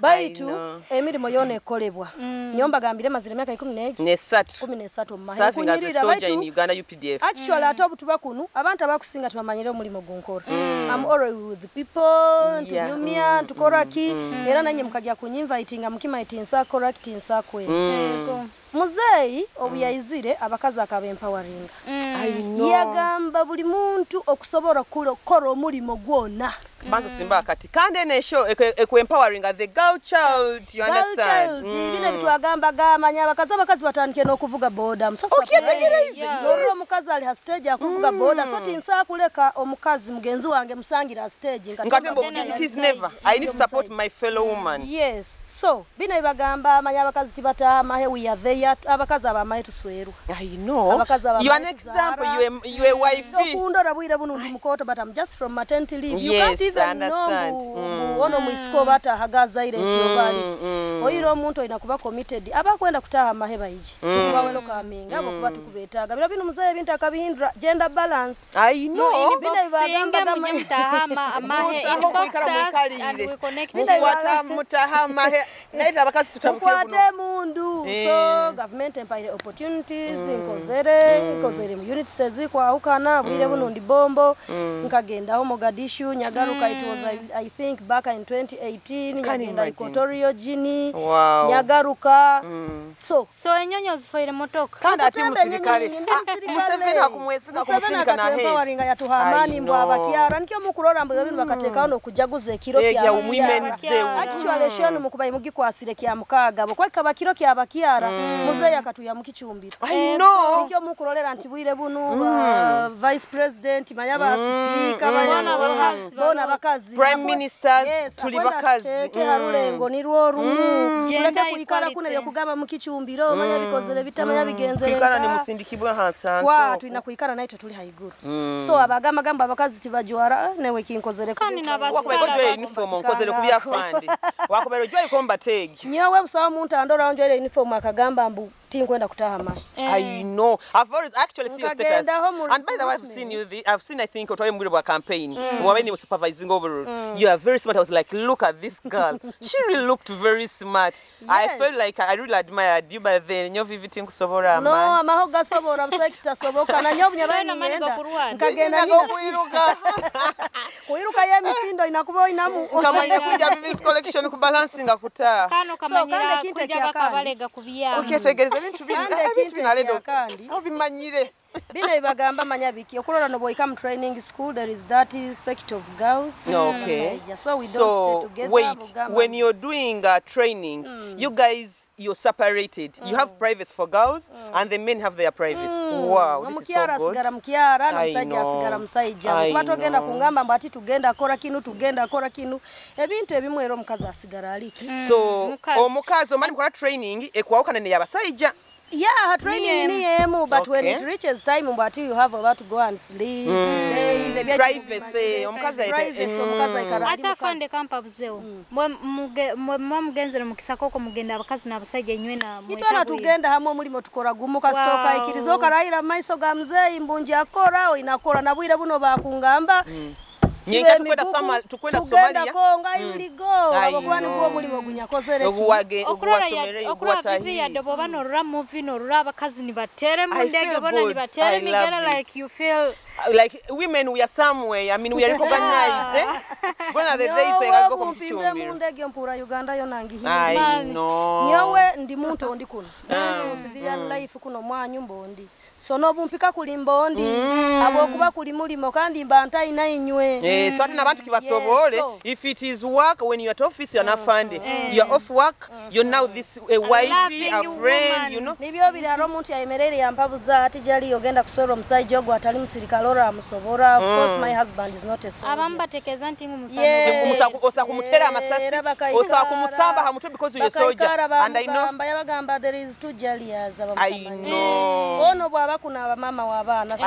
[SPEAKER 7] Baitu emirimu yona ekolebwa. Nyomba gambire mazire myaka 13. 13 mahe.
[SPEAKER 6] Kunyirira baitu in Uganda UPDF.
[SPEAKER 7] Actually ate obutuba kuno abantu abakusinga tubamanyire omulimo gunkora. I'm always with the people, ntunyumya, tukoraki, era nanye mukajja kunyinvitinga mukimaiti nsakora kiti nsakwe. Muzeyi obuyaizire abakazi akaba empoweringa.
[SPEAKER 6] I know.
[SPEAKER 7] Yagamba buli muntu okusobola kukora omulimo gwona.
[SPEAKER 6] Banza osimba akati kandi eno eshow eku-empowering the girl child, you
[SPEAKER 7] Girl
[SPEAKER 6] understand?
[SPEAKER 7] child, bino bitwagamba gamanya abakazi batandike n'okuvuga boda.
[SPEAKER 6] Okyetegereze.
[SPEAKER 7] Olwo omukazi ali ha stage akuvuga boda, so tinsaa kuleka omukazi mugenzi wange musangira ha stage
[SPEAKER 6] Nkatemba it is never. I need to support my fellow woman.
[SPEAKER 7] Yes. So bino bibagamba amanya abakazi tibataha amahe, we are there. Abakazi abamahe tuswerwa.
[SPEAKER 6] I know. You are an example. You are wifey.
[SPEAKER 7] Okundora bwire buno ndi mukoto, but I'm just from maternity leave. You
[SPEAKER 6] Yes,
[SPEAKER 7] can't even
[SPEAKER 6] I
[SPEAKER 7] know
[SPEAKER 6] understand.
[SPEAKER 7] ono mwisiko batahagazaire nti obali. Oyira omuntu oyina kuba committed. Abakwenda kutaha amahe baije. Tukuba welcoming abo kuba tukubetaaga. Bino bino muzeeyi ebintu akabihindura gender balance.
[SPEAKER 6] I know.
[SPEAKER 7] Bino bibagamba gama
[SPEAKER 5] mutaha amahe inboxers and we connect.
[SPEAKER 6] Mukwata mutaha amahe. Naye abakazi tutabukire buno.
[SPEAKER 7] Mukwate mundu. So government empire opportunities nkozere mu units ezikwawukana bwire buno ndi bombo nkagendaho Mogadishu nyagaruka. It was I think back in 2018 nyagenda Equatorial Guinea.
[SPEAKER 6] Wow.
[SPEAKER 7] Nyagaruka. So
[SPEAKER 5] enyonyi ozifoire motoka
[SPEAKER 6] kandi ati musirikale Museveni akumwesiga kumusindika na he
[SPEAKER 7] empowering yatuha amani mbwa abakyara nikyo mukurora mbu bintu bakateekawo n'okujaguza ekiro
[SPEAKER 6] kya women's day.
[SPEAKER 7] Actually shonu mukuba mugikwasire kya mukaaga bo kwekaba kiro kya bakyara muzeeyi akatuya mu kicumbiro.
[SPEAKER 6] I know.
[SPEAKER 7] Nikyo mukurolera nti bwire bunu vice president manya ba speaker bona bakazi
[SPEAKER 6] prime ministers tuli bakazi
[SPEAKER 7] harulengo nirwo rumu tuleke kuikara kuna byokugamba mu kicumbiro manya bikozere bitamanya bigenzere
[SPEAKER 6] kuikara ni musindikibwe hansanso
[SPEAKER 7] kwa tulina kuikara naitwe tuli haiguru. So abagamba gamba abakazi tibajwara newe kinkozere
[SPEAKER 5] kandi
[SPEAKER 6] nabasala uniform nkozere kubyafandi wakobero jwali combat egg
[SPEAKER 7] nyowe busawa muntu andora onjwere uniform akagamba mbu tinkwenda kutaha mayi.
[SPEAKER 6] I know. I've always actually seen your status. And by the way, I've seen you. I've seen, I think, Otoye Mwirwa campaign. When you were supervising overall. You are very smart. I was like, look at this girl. She really looked very smart. Yes. I felt like I really admired you, but then you're visiting kusobora.
[SPEAKER 7] No, amaho gasobora busekita soboka na nyobu nyabaye ngenda. Nkagenda nina
[SPEAKER 6] kuiruka.
[SPEAKER 7] Kuiruka ye misindo inakuba inamu.
[SPEAKER 6] Kamanya kuja Vivis collection kubalancinga kutaa.
[SPEAKER 5] Kano kamanyira kuja bakabalega kubya.
[SPEAKER 6] Okyetegereza obimanyire.
[SPEAKER 7] Bino ibagamba manya biki okulora no boyika mu training school there is that sect of girls.
[SPEAKER 6] Okay.
[SPEAKER 7] So we don't stay together.
[SPEAKER 6] Wait, when you're doing training, you guys, you're separated. You have privates for girls and the men have their privates. Wow, this is so good.
[SPEAKER 7] Asigara mukyara n'omusajja asigara musajja. Kuba togenda kungamba mbu ati tugenda kora kinu tugenda kora kinu. Ebintu ebimu era omukazi asigara aliki.
[SPEAKER 6] So omukazi omali mukola training ekwawukana ne yabasajja.
[SPEAKER 7] Yeah, her training ni emu, but when it reaches time but you have about to go and sleep.
[SPEAKER 6] Privacy, omukazi
[SPEAKER 7] privacy omukazi aikara.
[SPEAKER 5] Ata afande kampa buzewo. Mwe mugenzere mukisakoko mugenda abakazi n'abasajja inywe na
[SPEAKER 7] mwe. Itwana tugenda hamwe mulimo tukora gumu kasitoka ikirizoka raira maiso ga mzeyi mbunji akora inakora na bwire buno bakungamba.
[SPEAKER 6] Tukwenda Somalia.
[SPEAKER 7] Konga yuligo abakuba niguo mulimo gunyakozere
[SPEAKER 5] okurora vivi ya dobo bano rura movie no rura abakazi nibatere mu ndege bona nibatere migera like you feel
[SPEAKER 6] like women we are somewhere. I mean we are recognized. Gonna the days we go ku kicumbiro
[SPEAKER 7] mu ndege mpura Uganda yo nangi
[SPEAKER 6] I know.
[SPEAKER 7] Nyowe ndi muntu ndi kuno civilian life kuno mwanyu mbondi. So nobumpika kuli mbondi abokuba kuli mulimo kandi mba ntaina inywe.
[SPEAKER 6] So ate n'abantu kibasobole. If it is work when you are at office you are not funded. You are off work, you're now this a wifey, a friend, you know.
[SPEAKER 7] Nibyo biraro omuntu yayemerere yampabuza ati jali ogenda kuswera omusajja ogwo atali musirikale ora amusobora. Of course my husband is not a soldier.
[SPEAKER 5] Abambatekeza nti musajja
[SPEAKER 6] osa kumutera amasasi osa kumusamba hamutwe because you're a soldier. And I know
[SPEAKER 7] yabagamba there is two jalias
[SPEAKER 6] I know.
[SPEAKER 7] Ono bwaba kuna abamama w'abaana. So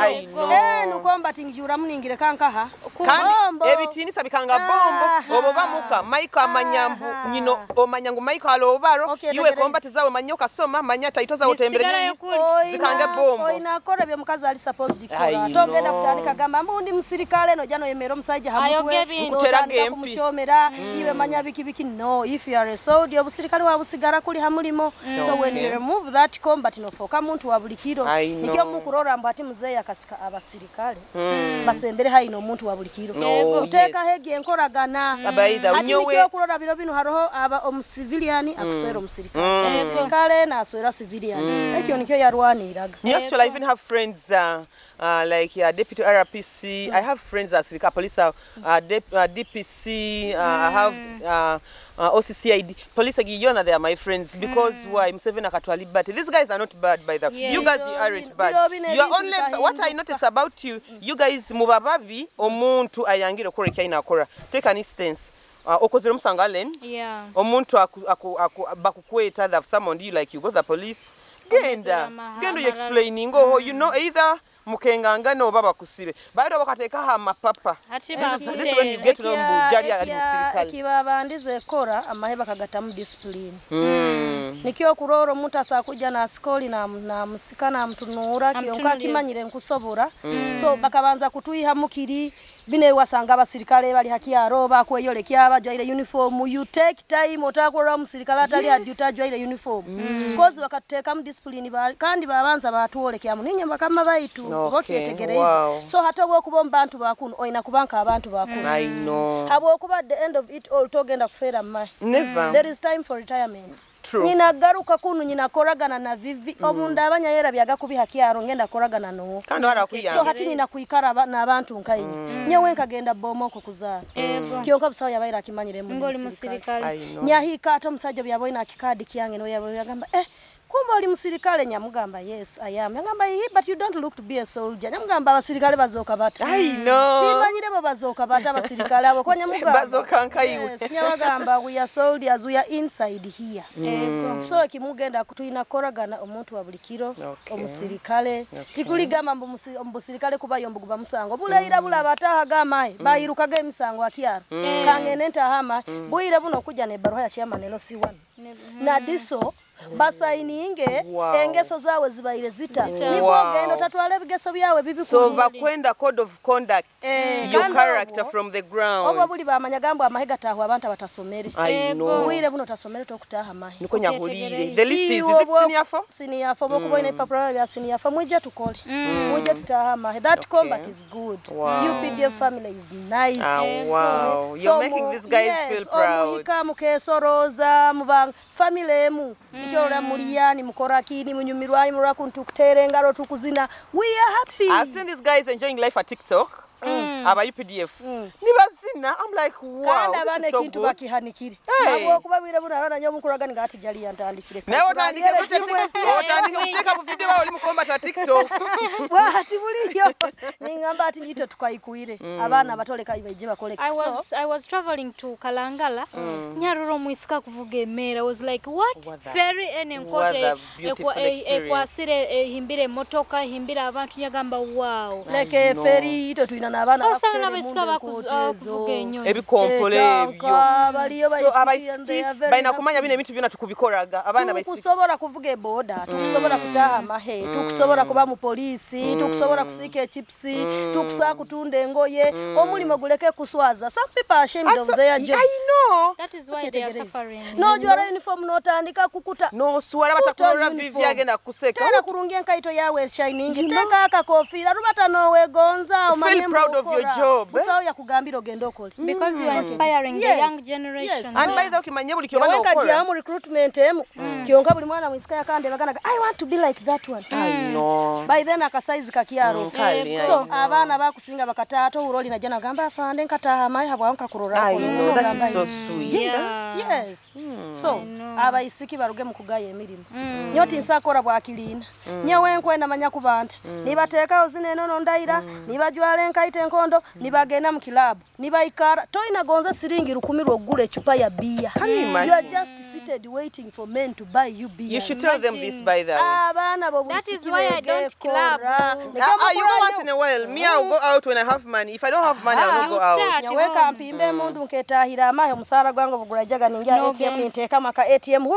[SPEAKER 7] nukomba tingjura muningire kankaha.
[SPEAKER 6] Kandi ebitinisa bikanga bombo obo bamuka Michael amanyambu nyino omanyangu Michael alobaro iwe combat zawe manyoka soma manya taito zawe tembere zikanga bombo.
[SPEAKER 7] Oina akora byo mukazi ali supposed kora. Togenda kutandika gamba mbundi musirikale no jano yemero musajja hamutwe
[SPEAKER 6] kuteraga
[SPEAKER 7] kumuchomera iwe manya biki biki. No, if you are a soldier obusirikale wabusigara kuli hamulimo. So when you remove that combat no foka muntu wa buli kiro. Nikyo mukurora mbu ati muzeeyi akasika abasirikale basembere haino omuntu wa buli kiro uteeka hegi enkoragana. Ati nikyo okurora biro bino haroho aba omusivilian akuswera omusirikale omusirikale naswera civilian ekyo nikyo yarwaniraga.
[SPEAKER 6] Actually I even have friends Like deputy RPC. I have friends as police, DPC. I have OCCID. Police Yona, they are my friends because why? Museveni akatwali bad. These guys are not bad by the way.
[SPEAKER 5] Yes.
[SPEAKER 6] You guys, you aren't bad. You are only what I notice about you. You guys mubababi omuntu ayangira okora ekyaina akora. Take an instance. Okozere omusango Allen.
[SPEAKER 5] Yeah.
[SPEAKER 6] Omuntu bakukweta, they've summoned you like you go the police. Genda. Genda you explaining. Oh, you know either mukengangane oba bakusibe. Baito bakateekaho amapapa.
[SPEAKER 5] Ate
[SPEAKER 6] This is when you get to know mbu jali ali musirikale.
[SPEAKER 7] Ekibabandize ekora amahe bakagatamu discipline. Nikyo okurora omuntu asakuja na asikoli na musika na mutunuura kyonka akimanyire nkusobora. So bakabanza kutuiha mukiri bine wasanga abasirikale bali hakiaro bakweyolekya abajwaire uniform. You take time otakora omusirikale atali yes. Ajwaire uniform. Because bakatutekamu discipline kandi babanza batwolekya ninye bakama baitu.
[SPEAKER 6] Okay. Wow.
[SPEAKER 7] So hata wokuba mbantu bakuno oina kubanka abantu bakuno.
[SPEAKER 6] I know.
[SPEAKER 7] Habwokuba at the end of it all togenda kufera mai.
[SPEAKER 6] Never.
[SPEAKER 7] There is time for retirement.
[SPEAKER 6] True.
[SPEAKER 7] Nina garuka kunu nyina koragana na vivi obunda abanyayera byaga kubiha kyaro ngenda koragana no.
[SPEAKER 6] Kandi wara kuyamba.
[SPEAKER 7] So hati nyina kuikara n'abantu nkayi. Nyewe nkagenda bomoko kuzaara. Kyonka busawo yabaira akimanyire mu musirikale. Nyahika ate omusajja byaboina akikadi kyange no yagamba kumba oli musirikale nyamugamba yes I am. Nyamugamba but you don't look to be a soldier. Nyamugamba abasirikale bazooka bata.
[SPEAKER 6] I know.
[SPEAKER 7] Timanyire bo bazooka bata abasirikale abo kwa nyamugamba.
[SPEAKER 6] Bazooka nkaiwe.
[SPEAKER 7] Yes, nyamugamba we are soldiers, we are inside here. So ekimugenda kutuyina koragana omuntu wa buli kiro omusirikale. Tikuligamba mbu omusirikale kuba yombu kuba musango. Bulayira bulaba atahaga amahe bayirukaga emisango akyaro. Kangene ntahama buyire buno kujja ne baruha ya chairman LC1. Na diso basayininge engeso zawe zibaire zita niko ogenda otatwala ebigeso byawe bibi
[SPEAKER 6] so bakwenda code of conduct your character from the ground
[SPEAKER 7] obo buli bamanya gambo amahe gatahwa abantu abatasomere bwire buno tasomere tokutaha amahe
[SPEAKER 6] niko nyahulire the list is it senior 4
[SPEAKER 7] senior 4 bokuboina ipapula bya senior 4 mwije tukole mwije tutaha amahe that combat is good. UPDF family is nice.
[SPEAKER 6] Wow, you're making these guys feel proud.
[SPEAKER 7] Omuhika mukesoroza mubang family emu ikyola muliyani mukorakini munyumirwani murakuntu kutere engalo tukuzina. We are happy.
[SPEAKER 6] I've seen these guys enjoying life at TikTok. Aba UPDF. Nibazina, I'm like, wow, this is so good.
[SPEAKER 7] Bakihanikire. Nabwo bwire bunarana nyo mukuragani ngati jali yantandikire.
[SPEAKER 6] Nawe otandike kuteka mu video oli mu combat at TikTok.
[SPEAKER 7] Bwati buliyo. Ningamba ati njito tukayikuire. Abaana batoleka ibeje bakole.
[SPEAKER 5] I was traveling to Kalangala. Nyaruro mwisika kuvuga emera. I was like, what? Ferry ene nkote ekwasire himbire motoka himbire abantu nyagamba wow.
[SPEAKER 7] Leke ferry ito tuina n'abaana
[SPEAKER 6] ebikompole ebyo. So abaisiki balina kumanya bino ebintu byonna tukubikoraga abaana baisiki.
[SPEAKER 7] Tukusobola kuvuga eboda, tukusobola kutaha amahe, tukusobola kuba mu poliisi, tukusobola kusiika echipsi, tukusobola kutunda engoye, omulimo guleke kuswaza. Some people are ashamed of their jobs.
[SPEAKER 6] I know.
[SPEAKER 5] That is why they are suffering.
[SPEAKER 7] N'ojwala uniform n'otandika kukuta.
[SPEAKER 6] N'oswala batakulora vivi agenda kuseka.
[SPEAKER 7] Tera kurungi enkaito yawe shining, teeka akakofiira rubata n'owegonza omanye
[SPEAKER 6] proud of your job.
[SPEAKER 7] Busawo yakugambira ogenda okole.
[SPEAKER 5] Because you are inspiring the young generation.
[SPEAKER 6] Yes. And by the way kimanye buli kyoba n'okola.
[SPEAKER 7] Wenka mu recruitment emu. Kyonka buli mwana mwisika yakande baganaga I want to be like that one.
[SPEAKER 6] I know.
[SPEAKER 7] By then akasaizi kakyaro. So abaana bakusinga bakataato uroli najja nagamba afande nkataha amayi habwa nkakurora.
[SPEAKER 6] I know that is so sweet.
[SPEAKER 5] Yeah.
[SPEAKER 7] Yes. So abaisiki baruge mu kugaya emirimu. Nyoti nsakora bwakilina. Nyewe nkwenda manya kubanta. Nibateekawo zineno nondaira, nibajwala enkaito enkondo, nibagenda mu kilabu, nibaikara. Toyina gonza siringi 1000 ogula echupa ya bia. You are just seated waiting for men to buy you beer.
[SPEAKER 6] You should tell them this by the way.
[SPEAKER 7] Abaana bo
[SPEAKER 5] That is why I don't club.
[SPEAKER 6] You go once in a while. Me, I'll go out when I have money. If I don't have money, I'll not go out.
[SPEAKER 7] Nyeweka mpimbe emundu nketahira amahe omusaara gwange obugulajaga ninja ATM ninteeka maka ATM.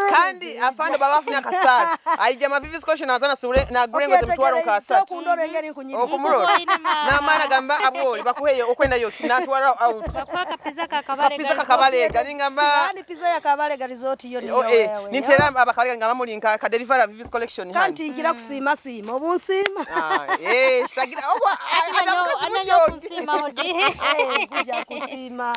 [SPEAKER 6] Kandi afande baba afuna kasara. Aija mavivi sikoshi na wazana sure na gurengo zemtwaro kasatu.
[SPEAKER 7] Okundora engeri nkunyiri.
[SPEAKER 6] Okumurora. Na maana gamba aboli bakuheyo okwenda yo natwara out.
[SPEAKER 5] Bakwaka pizza kakabale.
[SPEAKER 6] Pizza kakabale ningamba.
[SPEAKER 7] Kandi pizza ya kabale resort yo niyo wewe.
[SPEAKER 6] Nintera abakabale ngamba mulinka ka deliver vivis collection
[SPEAKER 7] hano. Kandi ngira kusima sima obunsima.
[SPEAKER 6] Tagira obo
[SPEAKER 5] ananyo kusima odi.
[SPEAKER 7] Kuja kusima.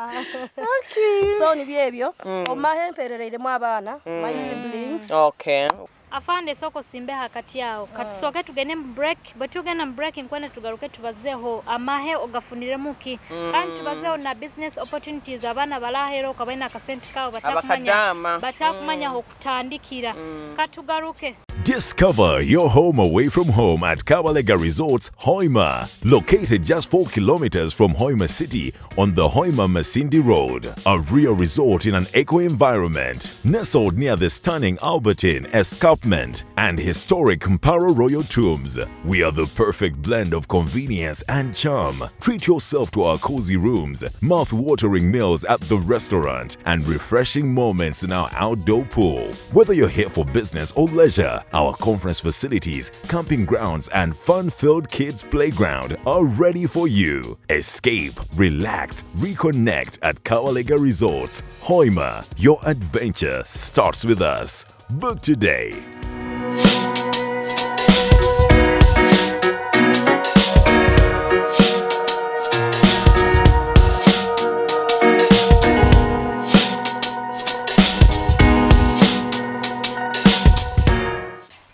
[SPEAKER 7] Okay. So ni byebyo. Omahe mperereiremu abaana, my siblings.
[SPEAKER 6] Okay.
[SPEAKER 5] Afande soko simbe hakati yao. Katusoke tugende mu break, bwe tugenda mu break nkwenda tugaruke tubazeho amahe ogafunire muki. Kandi tubazeho na business opportunities abaana balahero kabaina akasente kawo batakumanya. Batakumanya ho kutandikira. Katugaruke.
[SPEAKER 2] Discover your home away from home at Kabalega Resorts, Hoima. Located just 4 kilometers from Hoima City on the Hoima Masindi Road. A real resort in an eco environment. Nestled near the stunning Albertine Escarpment and historic Mparo Royal Tombs. We are the perfect blend of convenience and charm. Treat yourself to our cozy rooms, mouth-watering meals at the restaurant, and refreshing moments in our outdoor pool. Whether you're here for business or leisure, our conference facilities, camping grounds, and fun-filled kids playground are ready for you. Escape, relax, reconnect at Kabalega Resorts. Hoima, your adventure starts with us. Book today.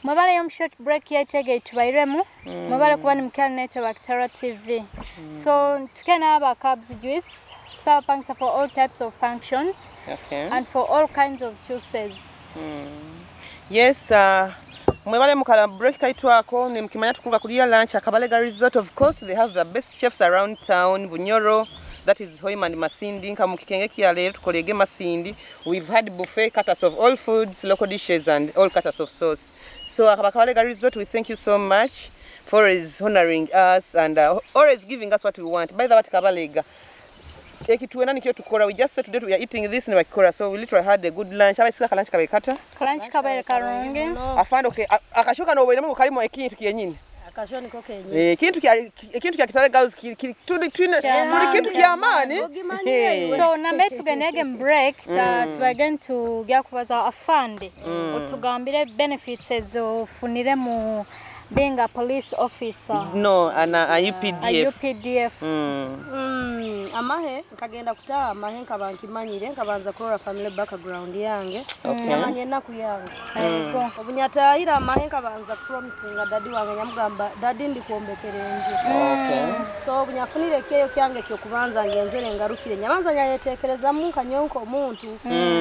[SPEAKER 5] Mwebale short break yaitege tubairemu. Mwebale kuba ni mukali network Tara TV. So tukena aba Cubs juice kusaba pangisa for all types of functions.
[SPEAKER 6] Okay.
[SPEAKER 5] And for all kinds of juices.
[SPEAKER 6] Yes, mwebale mukala break kaitwako ni mkimanya tukunga kulia lunch Kabalega Resort. Of course they have the best chefs around town, Bunyoro, that is Hoima and Masindi. Nka mukikenge kia lero tukolege Masindi. We've had buffet cutters of all foods, local dishes and all cutters of sauce. So Kabalega Resort, we thank you so much for always honoring us and always giving us what we want. By the way, Kabalega, we just said today we are eating this in Wakikora, so we literally had a good lunch. Abasika lunch kabekata.
[SPEAKER 5] Lunch kabaye karungi.
[SPEAKER 6] Afande okay, akashoka no wena kalimo ekintu kyenyini.
[SPEAKER 7] Akasho niko kenye.
[SPEAKER 6] Ekintu kya Kitara Girls tuli kintu kya amani.
[SPEAKER 5] So nambe tugenege break tubagende tugya kubaza afande. Otugambire benefits ezofunire mu being a police officer.
[SPEAKER 6] No, and a UPDF.
[SPEAKER 5] A UPDF.
[SPEAKER 7] Amahe nkagenda kutaa amahe nkaba nkimanyire nkabanza kurora family background yange. Namanye ennaku yange. Obunyatahira amahe nkabanza promisinga daddy wange nyamugamba daddy ndi kuombekera enju. So obunyafunire keyo kyange kyo kubanza ngenzere ngarukire nyabanza nyayetekereza nkanyonko omuntu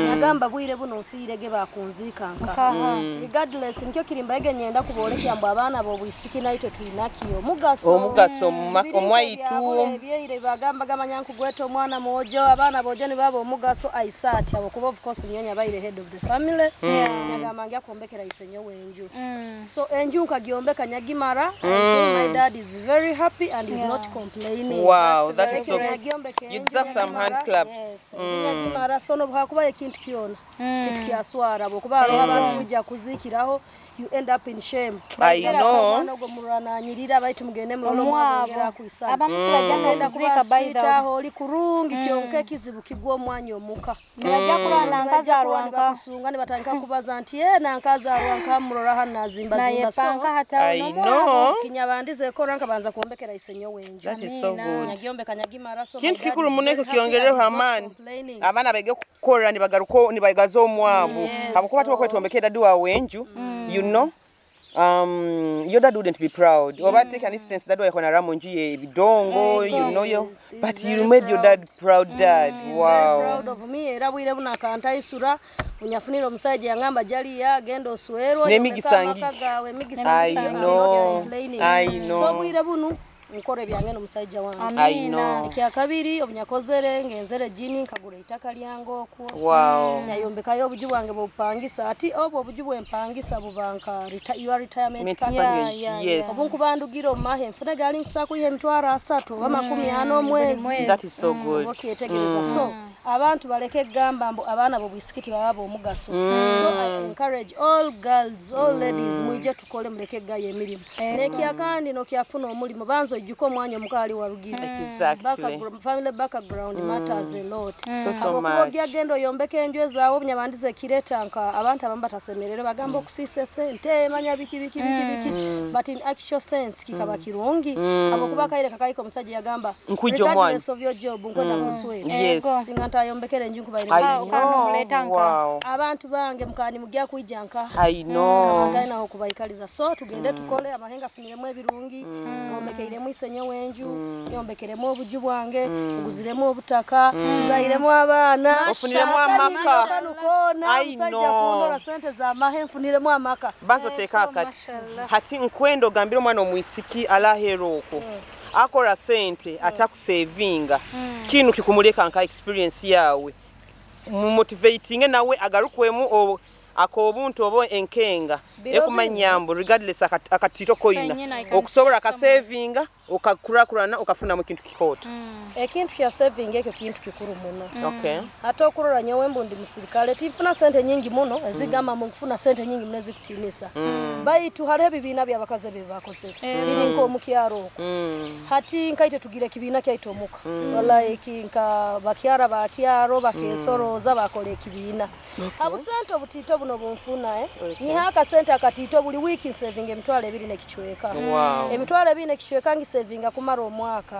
[SPEAKER 7] nyagamba bwire buno nfiire ge bakunzika nka. Regardless nikyo kirimba ege nyenda kubolekya mbu abaana b'obwisiki naitwe twinakiyo omugaso
[SPEAKER 6] omugaso omwaitu
[SPEAKER 7] ebyeire bagamba gamanya nkugweta omwana mwojo abaana bojo ni baba omugaso aisati abo kuba of course nyonya baire head of the family. Nyagamba ngya kuombekera isenyo wenju. So enju nkagyombeka nyagimara. I think my dad is very happy and is not complaining.
[SPEAKER 6] Wow, that is so good. You deserve some hand claps.
[SPEAKER 7] Nyagimara so no bwakuba ekintu kyona titukyaswara bo kuba aro abantu kujja kuzikiraho you end up in shame.
[SPEAKER 6] I know.
[SPEAKER 7] Ogo murananyirira baitu mugende mulolo mwongera kuisana.
[SPEAKER 5] Abamu tubajja kuzika by the
[SPEAKER 7] oli kurungi kyonke kizibu kigwa omwanya omuka.
[SPEAKER 5] Nibajja kulwana nkazarwanka.
[SPEAKER 7] Kusunga nibatandika kubaza nti ye nankazarwanka murora hano nazimba zimba so.
[SPEAKER 6] I know.
[SPEAKER 7] Kinyabandize kora nkabanza kuombekera isenyo wenju.
[SPEAKER 6] That is so good.
[SPEAKER 7] Nyagyombeka nyagimara so.
[SPEAKER 6] Kintu kikuru muneko kiongereho amani. Abaana bege kukora nibagaruko nibagaza omwabo. Abakuba tuba kwetombekera dadi wa wenju. You know, your dad wouldn't be proud. Oba take an instance that way kona ramunji bidongo, you know yo, but you made your dad proud, dad. Wow.
[SPEAKER 7] Very proud of me. Era bwire buna kanta isura unyafunira omusajja yangamba jali ya genda oswerwa
[SPEAKER 6] nemigisangi. I know. I know.
[SPEAKER 7] So bwire bunu nkore byange n'omusajja wange.
[SPEAKER 6] I know.
[SPEAKER 7] Ekya kabiri obunyakozere ngenzere jini nkagura itaka lyange okwo.
[SPEAKER 6] Wow.
[SPEAKER 7] Nayombekayo obuju bwange bwopangisa ati obwo obuju bwempangisa bubanka your retirement package.
[SPEAKER 6] Yes.
[SPEAKER 7] Obunkubandugira omahe nfuna gali nkusa kuyiha emitwaro 30 oba 50 omwezi.
[SPEAKER 6] That is so good.
[SPEAKER 7] Okyetegereza so abantu baleke gamba mbu abaana bo bwisikiti baba omugaso. So I encourage all girls, all ladies mwije tukole muleke gayo emirimu. Nekya kandi nokyafuna omulimu banzo ijjuko omwanya omukali warugira.
[SPEAKER 6] Exactly.
[SPEAKER 7] Family background matters a lot.
[SPEAKER 6] So much.
[SPEAKER 7] Abo gendo yombeke enjwe zaawo obunyabandize kireta nka abantu abamu batasemerere bagamba okusisa sente manya biki biki biki biki but in actual sense kikaba kirungi abo kuba kaire kakaiko omusajja yagamba regardless of your job nkwenda kuswera.
[SPEAKER 6] Yes.
[SPEAKER 7] Singa ntayombekere enju nkubaire.
[SPEAKER 6] Wow.
[SPEAKER 7] Abantu bange mukani mugya kuija nka.
[SPEAKER 6] I know.
[SPEAKER 7] Nkaba naho kubaikaliza. So tugende tukole amahenga funiremu ebirungi, ngombekeiremu isenyo wenju, nyombekeremu obuju bwange, nguziremu obutaka, nzairemu abaana,
[SPEAKER 6] ofuniremu amaka.
[SPEAKER 7] Musajja kundora sente za mahe nfuniremu amaka.
[SPEAKER 6] Banzo teka akati. Hati nkwendo gambira omwana omwisiki alahero okwo. Akora sente atakusevinga. Kinu kikumuleka nka experience yawe. Motivating nawe agarukwemu akobuntu obo enkenga ekumanyambo regardless akatito koina okusobola akasevinga okakurakurana okafuna mu kintu kikoto.
[SPEAKER 7] Ekintu kya saving ekyo kintu kikuru muno.
[SPEAKER 6] Okay.
[SPEAKER 7] Ate okurora nyowe mbundi musirikale tifuna sente nyingi muno ezigamba mu kufuna sente nyingi munezi kutinisa. Baitu hariho ebibiina by'abakazi ebibakoze biri nko mu kyaro okwo. Hati nkaite tugire ekibiina kyaito omuka. Wallahi nka bakyara bakyaro bakesoroza bakora ekibiina. Abusente obutito buno bunfuna Niha akasente akatito buli wiki saving emitwalo ebiri n'ekichweka. Emitwalo ebiri n'ekichweka ngisavinga kumara omwaka.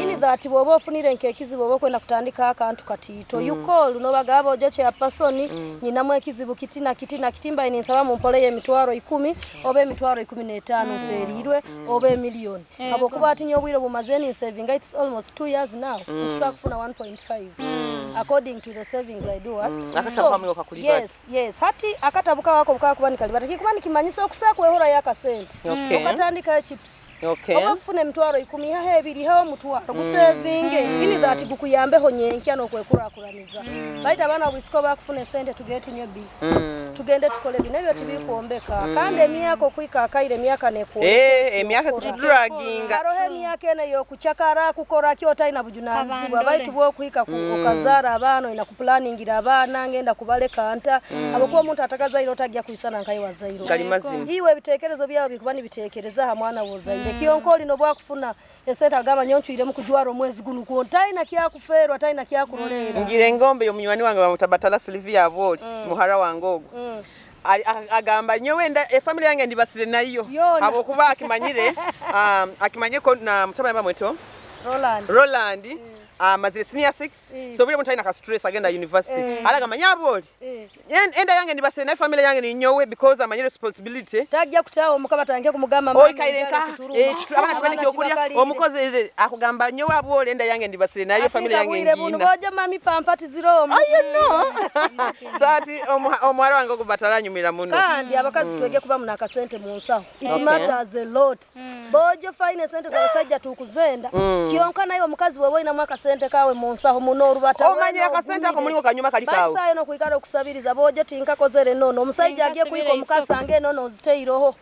[SPEAKER 7] Ini that bwoba ofunire nkekizibu oba kwenda kutandika akantu katito. You call nobagaba ojo kya person nyinamu ekizibu kitina kitina kitimba ininsaba mumpole emitwalo 10 oba emitwalo 15 ferirwe oba emiliyoni. Abokuba ati nyo bwire bumazeni saving it's almost 2 years now. Nkusa kufuna 1.5 according to the savings I do what.
[SPEAKER 6] So,
[SPEAKER 7] yes, yes. Hati akatabuka wako buka kuba nikalibata kikuba nikimanyisa okusa kwehora yaka sente. Okatandika chips. Oba kufuna emitwalo 10 hahe ebiri hawo mutwalo gusevinge. Ini that gukuyambeho nyenkya nokwekurakuraniza. Baita abana bwisiko bakufuna sente tugende tunywe bi. Tugende tukole bi nabyo tibikombeka. Kandi emyaka okwika akaire emyaka neko.
[SPEAKER 6] Emyaka kudraginga.
[SPEAKER 7] Arohe emyaka ene yokuchakara kukora kyo taina bujunanizibwa. Baitu bwo kuhika okazara abana ina kuplanningira abana ngenda kubaleka anta. Abokuba omuntu atakazaire otagya kuisana nkaye wazaire. Iwe ebitekerezo byawe bikuba nibitekereza ha mwana wozaire. Kiyonkoli no bwakufuna esente agaba nyonchwire mu kujwara omwezi guno kwontaina kyakuferwa taina kyakurolera.
[SPEAKER 6] Ngire ngombe yomunywani wange bamutabatala Sylvia Aboli muhara wange ogwo. Agamba nyowe nda family yange ndibasire nayo abokuba akimanyire akimanye ko na mutabani bamweto Roland. Mazire senior 6 so bile mutaina ka stress agenda university alaga manyaboli enda yange ndibasire na family yange ni nyowe because amanye responsibility
[SPEAKER 7] tajja kutawo mukaba tange kumugamba mama
[SPEAKER 6] oikaireka abana tibane kyokulya omukozi akugamba nyowe aboli enda yange ndibasire nayo family yange ngina
[SPEAKER 7] bunu bojo mami pampati ziromo
[SPEAKER 6] ayo no sati omwara wange okubatalanyumira muno
[SPEAKER 7] kandi abakazi twege kuba muna akasente mu nsaho it matters a lot bojo fine sente zabasajja tukuzenda kiyonka nayo omukazi wewe ina mwaka sente kawe munsaho muno orubata
[SPEAKER 6] omanyira kasente ako mulingo kanyuma kali kawe
[SPEAKER 7] basayo no kuikara okusabiriza bojo tinkakozere nono omusajja agiye kuiko omukasa nono oziteiroho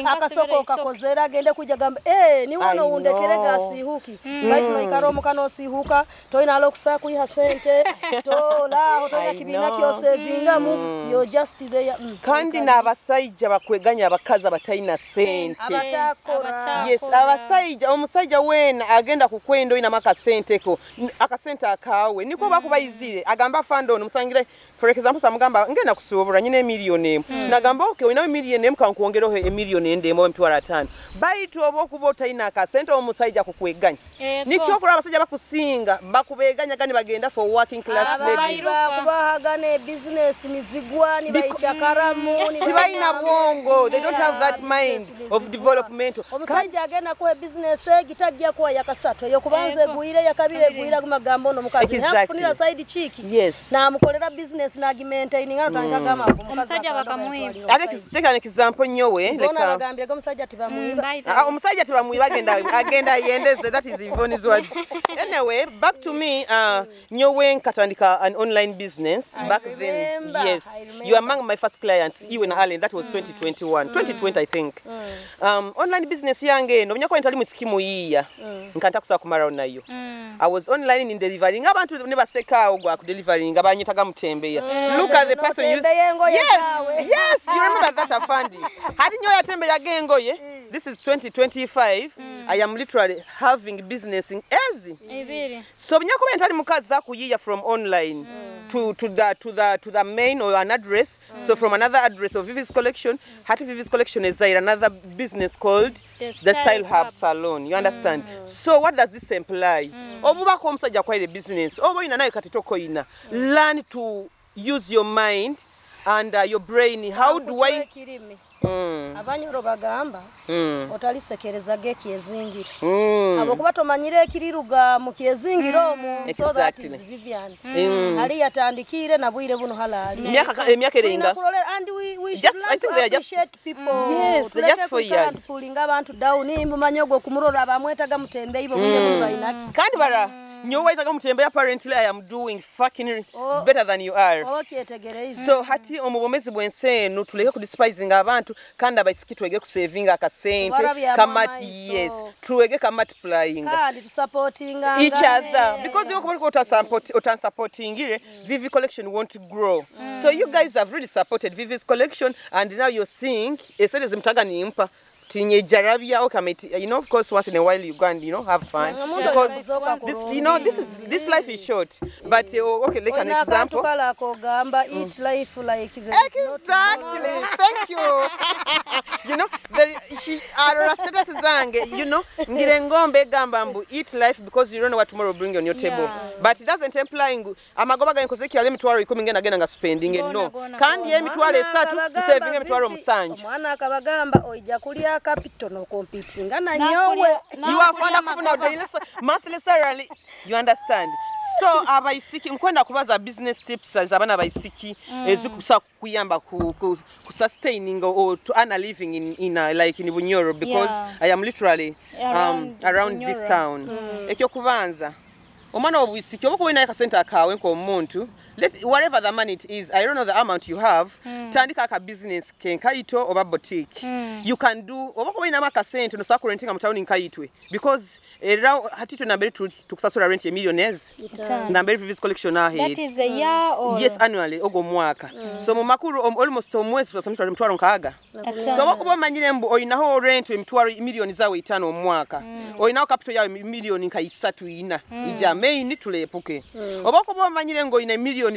[SPEAKER 7] akasoko kakozera agende kuja gamba ni wono undekere gasihuki baitu no ikara omukano osihuka toina alo kusa kuiha sente tola toina kibina kyosevingamu you just there
[SPEAKER 6] kandi n'abasajja bakweganya abakazi abataina sente
[SPEAKER 7] abatakora
[SPEAKER 6] yes abasajja omusajja wena agenda kukwendo ina maka sente ko akasente akawe niko bakubayizire agamba fando ono musangire for example samugamba ngenda kusobora nyine emiliyoni emu nagamba okay wina emiliyoni emu kankuongereho emiliyoni endemo emitwalo 5 baitu obo kuba otalina akasente omusajja kukweganya nikyo okulaba abasajja bakusinga bakubeganya gani bagenda for working class ladies
[SPEAKER 7] kubahagana business nizigwa ni bayichakaramu ni
[SPEAKER 6] tibalina bwongo they don't have that mind of development
[SPEAKER 7] omusajja agenda kuwa business egitajja kuwa yakasatu eyo kubanze egwire yakabire egwira kumagambo no mukazi nakufunira side chick
[SPEAKER 6] yes
[SPEAKER 7] namukolera business nagimaintaininga notandika gamba
[SPEAKER 5] omusajja bakamwiba
[SPEAKER 6] ate take an example nyowe
[SPEAKER 7] leka bagambye omusajja tibamwiba
[SPEAKER 6] omusajja tibamwiba agenda yendeze that is Yvonne's word anyway back to me nyowe nkatandika an online business back then yes you are among my first clients iwe na Allen that was 2021 2020 I think online business yange no nyako ntali musikimu yiya nkanta kusaba kumara nayo I was online in delivering abantu ne baseka ogwa ku delivering abanyitaga mutembeya look at the person you yes you remember that afandi hadi nyoya yatembeya gengoye this is 2025 I am literally having business in ezi
[SPEAKER 5] ebiri
[SPEAKER 6] so nyako ntali mukazi akuyiya from online to the main or an address. So from another address of Vivi's Collection, hati Vivi's Collection is another business called
[SPEAKER 5] The
[SPEAKER 6] the Style
[SPEAKER 5] Style
[SPEAKER 6] Hub
[SPEAKER 5] Hub.
[SPEAKER 6] Salon. You understand? So what does this imply? Obubako omusajja akwayira business, oba oyina naye kati tokoyina. Learn to use your mind and your brain. How do I
[SPEAKER 7] Ekirimi Abanyoro bagamba otalisekerezaga ekyezingire, habwokuba tomanyire ekiriruga mu kyezingire omwo. So that is Vivian ali yatandikire na bwire buno halali.
[SPEAKER 6] Emyaka eringa
[SPEAKER 7] Tulina and we should
[SPEAKER 6] Just-
[SPEAKER 7] learn
[SPEAKER 6] I think
[SPEAKER 7] to
[SPEAKER 6] they are just-
[SPEAKER 7] appreciate people.
[SPEAKER 6] Yes,
[SPEAKER 7] Tuleke
[SPEAKER 6] just for
[SPEAKER 7] kwikara
[SPEAKER 6] years.
[SPEAKER 7] tupulinga abantu down, mumanye ogwo kumurora bamwetaga mutembeyi bo bwire buno balinaki.
[SPEAKER 6] Kandi bara nyowe waitaga mutembe, apparently I am doing fucking
[SPEAKER 7] Oh.
[SPEAKER 6] better than you are.
[SPEAKER 7] Oba okyetegereize.
[SPEAKER 6] So hati omu bwomezi bw'ensi eno tuleke kudespising abantu, kandi abaisiki twege kusavinga akasente
[SPEAKER 7] Kubarabyamu
[SPEAKER 6] kamati.
[SPEAKER 7] amaiso.
[SPEAKER 6] Yes, twege kamultiplying
[SPEAKER 7] Kandi tusupportinga
[SPEAKER 6] each other, because you otansupportingire, Vivi Collection won't grow. So you guys have really supported Vivi's Collection, and now you're seeing esente zimutaga nimpa tinyejarabya. Okay, mate, of course once in a while you go and have fun, because this you know this is this life is short. But okay, like an
[SPEAKER 7] Olina akantu
[SPEAKER 6] example.
[SPEAKER 7] Kala akogamba, "Eat life like there is no
[SPEAKER 6] Exactly. Thank you. There, she arora status zange, ngira engombe egamba mbu eat life because you don't know what tomorrow will bring on your table. But it doesn't imply ngu amagoba gange nkoze kyali 100,000 ngenda genda nga spending it,
[SPEAKER 5] Gona,
[SPEAKER 6] no.
[SPEAKER 5] gona,
[SPEAKER 6] Kandi
[SPEAKER 5] gona.
[SPEAKER 6] emitwalo 3 nsaving 70,000.
[SPEAKER 7] Omwana akabagamba oija kulya capital nokompitinga nanyowe.
[SPEAKER 6] You are fanda kufuna daily monthly salary. You understand? So abaisiki nkwenda kubaza business tips abaana abaisiki ezikusa kuyamba ku sustaining or to earn a living in like in Bunyoro, because I am literally
[SPEAKER 5] Around
[SPEAKER 6] around this
[SPEAKER 5] Bunyoro.
[SPEAKER 6] town. Ekyokubanza, omwana obwisiki oba kuba olinayo akasente akaawe nk'omuntu, whatever the money it is, I don't know the amount you have, tandika aka business kenkayito oba boutique. You can do, oba kuba olinamu akasente nosobola kurentinga mu tawuni nkayitwe, because era hati twe nambere tuli tukusasula rent ye millionaires.
[SPEAKER 5] Itaano.
[SPEAKER 6] Nambere Vivis Collection ahead.
[SPEAKER 5] That is a year or
[SPEAKER 6] Yes, annually, ogwo omwaka. So mu makulu almost omwezi tusasula 60,000.
[SPEAKER 5] Ataano.
[SPEAKER 6] So oba kuba omanyire mbu olinaho rent emitwalo 5 miliyoni omwaka, olinaho capital yawe miliyoni nka 3, 4 ija main tuleepuke. Oba kuba omanyire ng'olina 5 miliyoni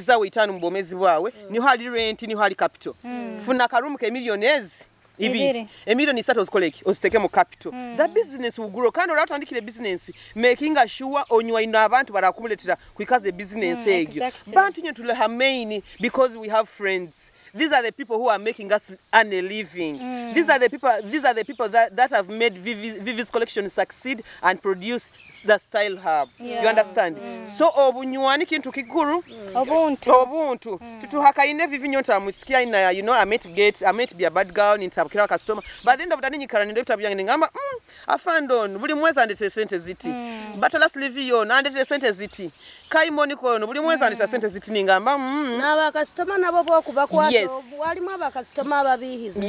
[SPEAKER 6] mu bwomezi bwawe, niho hali rent, niho hali capital, funa akarumu ke 2 miliyoni.
[SPEAKER 5] Ibiri.
[SPEAKER 6] 3 miliyoni ozikoleki oziteke mu capital. That business will grow. Kandi olwatandikira business, making sure onywaina abantu barakuletera kwikaza business egyo. Bantu nye tuleha main because we have friends. These are the people who are making us earn a living. These are the people that have made Vivi's Collection succeed and produce the Style Hub. You understand? So obunywani kintu kikuru.
[SPEAKER 5] Obuntu.
[SPEAKER 6] Obuntu tutuhakaine. Vivi nyonta musikia ina, I might be a bad girl, nintabukira customer, but at the end of the day nyikara nendo ebitabo byange ningamba, afande ono buli mwezi andetera sente ziti, batala slivi ono andetera sente ziti, kaimoni kono buli mwezi andetera sente ziti," ningamba,
[SPEAKER 7] N'abakasitoma nabo bokubakwata. Walimu abakasitoma ababiihiza.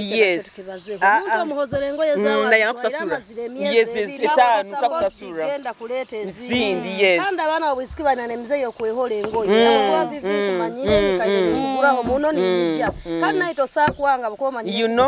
[SPEAKER 7] Tukibazeho omuntu omuhozera engoye
[SPEAKER 6] Naye akusasula.
[SPEAKER 7] zawazira emyezi
[SPEAKER 6] Yes,
[SPEAKER 7] 2,
[SPEAKER 6] 5, takusasula.
[SPEAKER 7] Genda kuleeta
[SPEAKER 6] Ezindi,
[SPEAKER 7] ezindi.
[SPEAKER 6] Yes.
[SPEAKER 7] Kandi abaana babwisiki balina nemize yokwehola engoye, abakuba vivi kumanyire nikaire nikuguraho muno ninijja, kandi naye tosakuwanga bukuba omanyire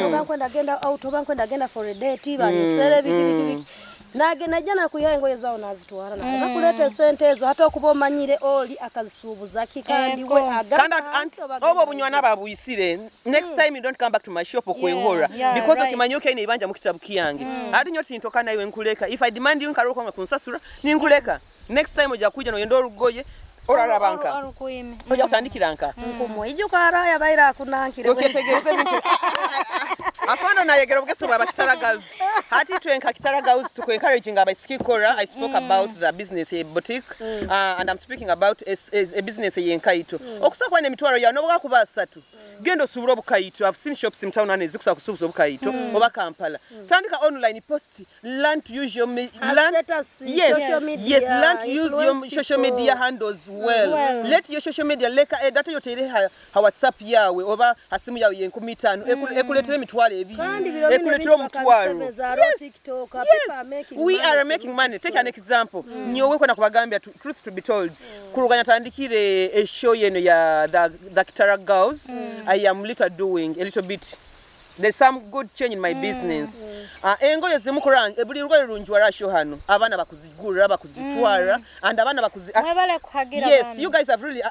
[SPEAKER 7] oba nkwenda genda out, oba nkwenda genda for a date, banyesere biki biki biki, nage najja nakuya engoye zawo nazitwala naleka kuleeta esente ezo, ate okuba omanyire oli akazisuubuza ki, kandi we
[SPEAKER 6] Kandi oba obunywana babuyisire, next time you don't come back to my shop okwehora, because okimanyi okyaine ibanja mu kitabu kiyange. Ate nyo tintoka nawe nkuleka. If I demand you nkaruko nga kunsasula, ninkuleka. Next time ojja kuja noyenda olugoye oraraba nka
[SPEAKER 5] Olukuyime.
[SPEAKER 6] ojja kutandikira nka
[SPEAKER 7] Nkumwijuka ara yabaire akunankire.
[SPEAKER 6] Okyetegereza ebintu afano nayegera obugesi bwa Bakitara Girls. Hati twenka Kitara Girls tuku encouraging abaisiki kora. I spoke about the business, a boutique, and I'm speaking about a business yenkaito. Okusa kwa emitwalo yawe nobuga kuba asatu, genda osubula obukayito. I've seen shops in town ane zikusa kusubuza obukayito oba Kampala. Tandika online post, learn to use your learn
[SPEAKER 7] Status,
[SPEAKER 6] yes,
[SPEAKER 7] social media,
[SPEAKER 6] yes, learn to use your
[SPEAKER 7] influence
[SPEAKER 6] social
[SPEAKER 7] people.
[SPEAKER 6] media handles well.
[SPEAKER 5] Well.
[SPEAKER 6] Let your social media, leka data yotere ha WhatsApp yawe oba hasimu yawe ye 5,000 ekuleetera 20,000,
[SPEAKER 7] Kandi biro bino
[SPEAKER 6] ekuleetera
[SPEAKER 7] ebintu
[SPEAKER 6] omutwalo.
[SPEAKER 7] bakabisomeza, aro TikTok, people are making
[SPEAKER 6] We
[SPEAKER 7] money
[SPEAKER 6] are
[SPEAKER 7] through
[SPEAKER 6] making money. Take an example, nyowe nkwenda kubagambya, truth to be told, kuruganya tandikire a show yeno ya the Kitara Girls, I am little doing a little bit. There's some good change in my business. Engoye zimukora buli rugoye runjwara sho hano abaana bakuzigura bakuzitwara and abaana bakuzi
[SPEAKER 5] Mwebale kuhagira.
[SPEAKER 6] Yes, you guys have really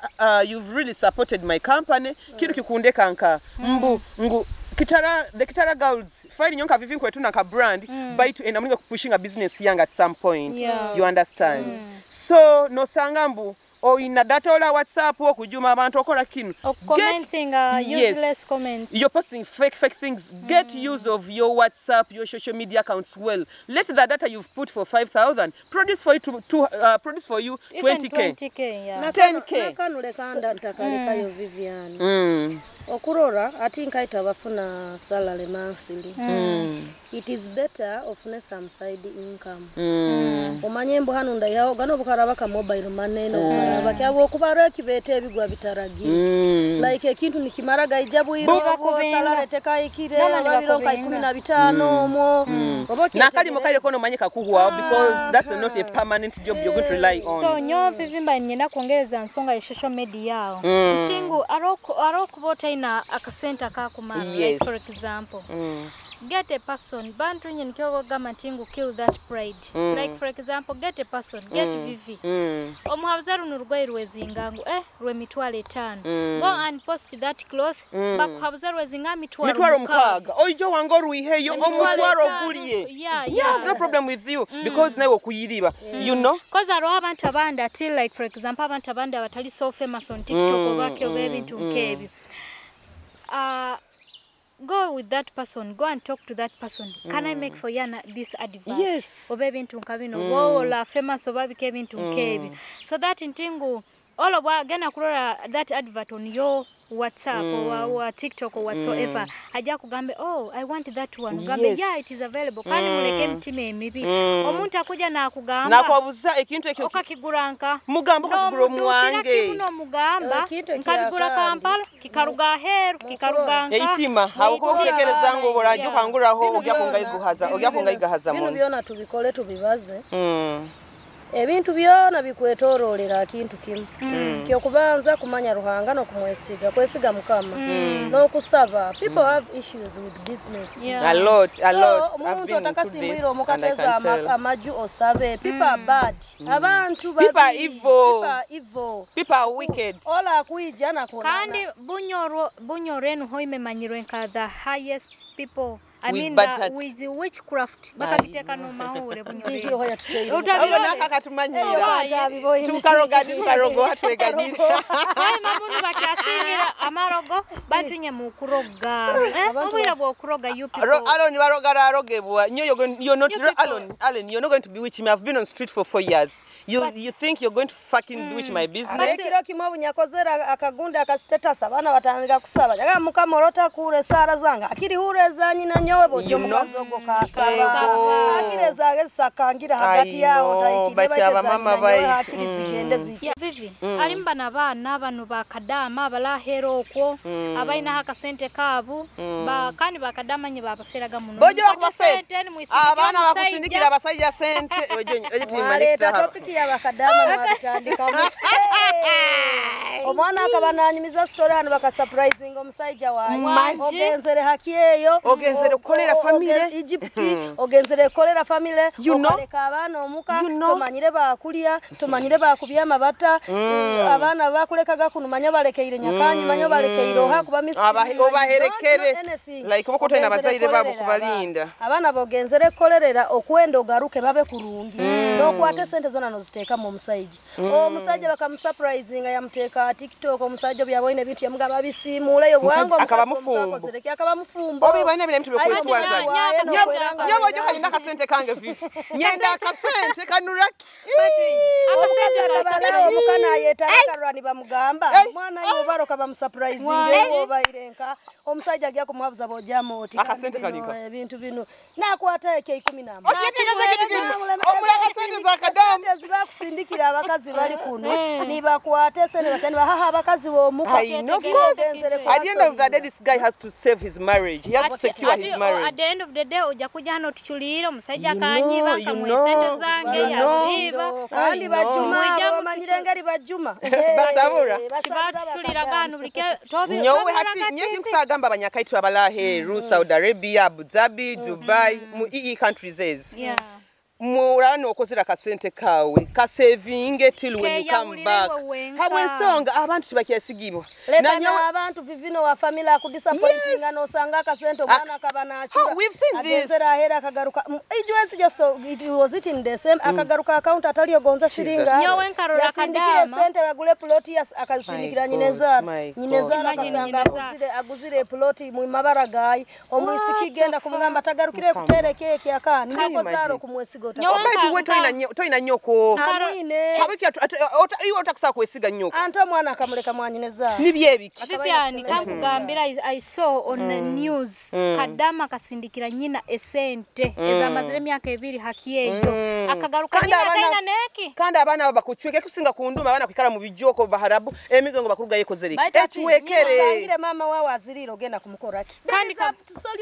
[SPEAKER 6] you've really supported my company. Kintu kikundeka nka mbu ngu Kitara, the Kitara girls fine nyonka vivi nkwetu na ka brand baitu enamulinga kupushinga business yange at some point. You understand? So nosanga mbu oyina data ola WhatsApp okujuma abantu okola kinu.
[SPEAKER 5] Commenting useless comments.
[SPEAKER 6] You're posting fake things. Get use of your WhatsApp, your social media accounts well. Let the data you've put for 5,000 produce for you produce for you 20K.
[SPEAKER 5] 20K, yeah.
[SPEAKER 6] 10K.
[SPEAKER 7] Nakanulekanda ntakalekayo Vivian. Okurora ati nkaita bafuna salary monthly. It is better ofune some side income. Omanye mbu hano ndayaho gano bukaraba ka mobile money no bukaraba kyabo okubara ekibete ebigwa bitaragira. Like ekintu nikimara gaija bwiro salary tekaikire ababironka 15 omwo.
[SPEAKER 6] Nakali mukaire kono manyika kuhuwa because that's not a permanent job you're going to rely on.
[SPEAKER 5] So nyo vivimba nyenda kuongereza nsonga ya social media yao. Ntingu arokubota ina akasenta kakumara.
[SPEAKER 6] Yes.
[SPEAKER 5] Like for example. Get a person, bantu nye nikiwa ntingu kill that pride. Like for example, get a person, get Vivi. Omuhabuza runo rugoye rwezingangu, rwemitwalo 5. Go and post that cloth, bakuhabuza rwezinga mitwalo 6.
[SPEAKER 6] Oijo wango ruiheyo, omutwaro guliye.
[SPEAKER 5] Yeah.
[SPEAKER 6] No problem with you, because nawe okuyiriba, you know?
[SPEAKER 5] Cause aro abantu abandi ati like for example, abantu abandi abatali so famous on TikTok oba oba ebintu nk'ebyo. Go with that person, go and talk to that person. Can I make for you this advert?
[SPEAKER 6] Yes.
[SPEAKER 5] Oba ebintu nka bino, wola famous oba bike ebintu nk'ebyo. So that ntingu all of gana kurora that advert on your WhatsApp or TikTok or whatsoever. Ajja kugambe, oh, I want that one. Gambe,
[SPEAKER 6] yes.
[SPEAKER 5] Yeah, it is available. Kandi muleke mtima emibi. Omuntu akuja na akugamba.
[SPEAKER 6] Nakwabuza ekintu ekyo.
[SPEAKER 5] Okakiguranka.
[SPEAKER 6] Mugamba okakigura omwange.
[SPEAKER 5] No mugamba. Nkabigura Kampala, kikaruga aheru, kikaruga nka.
[SPEAKER 6] Eitima, hawukutekereza ngo boranje ukanguraho ojya kungayiguhaza, ojya kungayigahaza
[SPEAKER 7] muno. Bino byona tubikole tubibaze. Ebintu byona bikwetorolera akintu kimu. Kyokubanza kumanya Ruhanga no kumwesiga, kwesiga Mukama. No kusaba. People have issues with business.
[SPEAKER 5] Yeah.
[SPEAKER 6] A lot, a lot.
[SPEAKER 7] So, omuntu otakasimwira omukateza amaju osabe. People are bad. Abantu babi.
[SPEAKER 6] People are evil.
[SPEAKER 7] People are evil.
[SPEAKER 6] People are wicked.
[SPEAKER 7] Ola akuija na kuonana.
[SPEAKER 5] Kandi bunyoro enu hoime manyirwe nka the highest people. I
[SPEAKER 6] with
[SPEAKER 5] mean with the witchcraft bakabiteka no mahure bunyore.
[SPEAKER 6] Utabibona kakatumanyira. Tukaroga tukarogo hatweganyira.
[SPEAKER 5] Ai mamuntu bakyasingira amarogo batunye mu kuroga. Obwira bwo kuroga you people.
[SPEAKER 6] Alon baroga rarogebwa. You're not Alon, you're not going to bewitch me. I've been on street for 4 years. You think you're going to fucking bewitch my business?
[SPEAKER 7] Kiro kimwe bunyakozera akagunda aka status abana batandika kusaba. Yaga mukama orota kure sara zanga. Akiri hure zanyi na nyowe bojo mukazogo kasaba. Akire zange sakangira hagati yao tayikire
[SPEAKER 6] baite mama bayi.
[SPEAKER 7] Akiri zigende zike.
[SPEAKER 5] Vivi alimba na bana bano bakadama abalahero okwo abaina hakasente kabu kandi bakadama nye babaferaga muno.
[SPEAKER 6] Bojo bakubafera. Abana bakusindikira abasajja sente.
[SPEAKER 7] Oje topic ya bakadama mwabitandika. Omwana akabananyumiza story hano bakasurprising omusajja wawe. Ogenzere haki eyo.
[SPEAKER 6] Ogenzere kolera family
[SPEAKER 7] Egypt, ogenzere kolera family, okaleka abaana omuka, tomanyire bakulya, tomanyire bakubya amabata, abaana bakulekaga kuno manya balekeire nyakanyi, manya balekeire oha kuba misi.
[SPEAKER 6] Obaherekere. Like obokota ina bazaire babo kubalinda.
[SPEAKER 7] Abaana bogenzere kolerera okwenda ogaruke babe kurungi. N'okwata sente zona noziteeka mu musajja. Omusajja bakamusurprisinga yamuteeka TikTok, omusajja byaboine ebintu yamugamba bisiimuuleyo bwangu
[SPEAKER 6] akaba mufumbo.
[SPEAKER 7] Akaba mufumbo.
[SPEAKER 6] Obi balina ebintu byokweswaza. Nyobo ojo kalina akasente kange Vivi. Nyenda akasente kanuraki.
[SPEAKER 7] Akasente kabalawo omukana yeetaaga bamugamba. Omwana yo baroka bamusurprisinga obairenka. Omusajja ajja kumuhabuza bojjamu oti
[SPEAKER 6] akasente kalika.
[SPEAKER 7] Ebintu bino. Nakwata eke 10.
[SPEAKER 6] Omulaka sente za kadamu.
[SPEAKER 7] Sente zibakusindikira abakazi bali kuno. Nibakwate sente bakani Haha abakazi b'omuka.
[SPEAKER 6] I know, of course. At the end of the day, this guy has to save his marriage. He has to secure his marriage.
[SPEAKER 5] At the end of the day, ojja kujja hano tuchuliire omusajja akanyiba nkamuwa esente zange yaziiba.
[SPEAKER 7] Kandi bajuma bamanyire engeri bajuma.
[SPEAKER 6] Basabura.
[SPEAKER 5] Tibatuchuliraga buli
[SPEAKER 6] nyowe hati nye nkusagamba abanyakaitu abalaheeru Saudi Arabia, Abu Dhabi, Dubai, mu EE countries ezo.
[SPEAKER 5] Yeah.
[SPEAKER 6] Murano okozera kasente kawe kasevinge till when you come back. Habwensonga abantu tibakyesigibwa.
[SPEAKER 7] Leka na abantu vivino wa family akudisappointinga nosanga akasente omwana akaba nachura.
[SPEAKER 6] We've seen this.
[SPEAKER 7] Agenzera ahera akagaruka. Ijuensi just it was it in the same akagaruka account ataliyo gonza siringa.
[SPEAKER 5] Nyowe nkarora
[SPEAKER 7] yasindikire sente bagule plot yas akazindikira nyinezara. Nyinezara akasanga aguzire plot mu mabara gayi. Omwisiki genda kumugamba tagarukire kutereke eki akani. Niko zaro kumwesiga.
[SPEAKER 6] Obaitu we toyina nnyoko. Habiki iwe otakusobola kwesiga nnyoko.
[SPEAKER 7] Anti omwana akamuleka mwanyineza.
[SPEAKER 6] Nibyo ebiki.
[SPEAKER 5] Vivian kankugambira I saw on the news Kadama akasindikira nyina esente ezamazire emyaka 2 haki eyo. Akagaruka nyina taina neki.
[SPEAKER 6] Kandi abaana abo bakucweke kusinga ku nduma abaana kwikara mu bijoko baharabu emigongo bakuruga yekozere. Ekiwekere.
[SPEAKER 7] Osangire mama wawe azirira ogenda kumukoraki.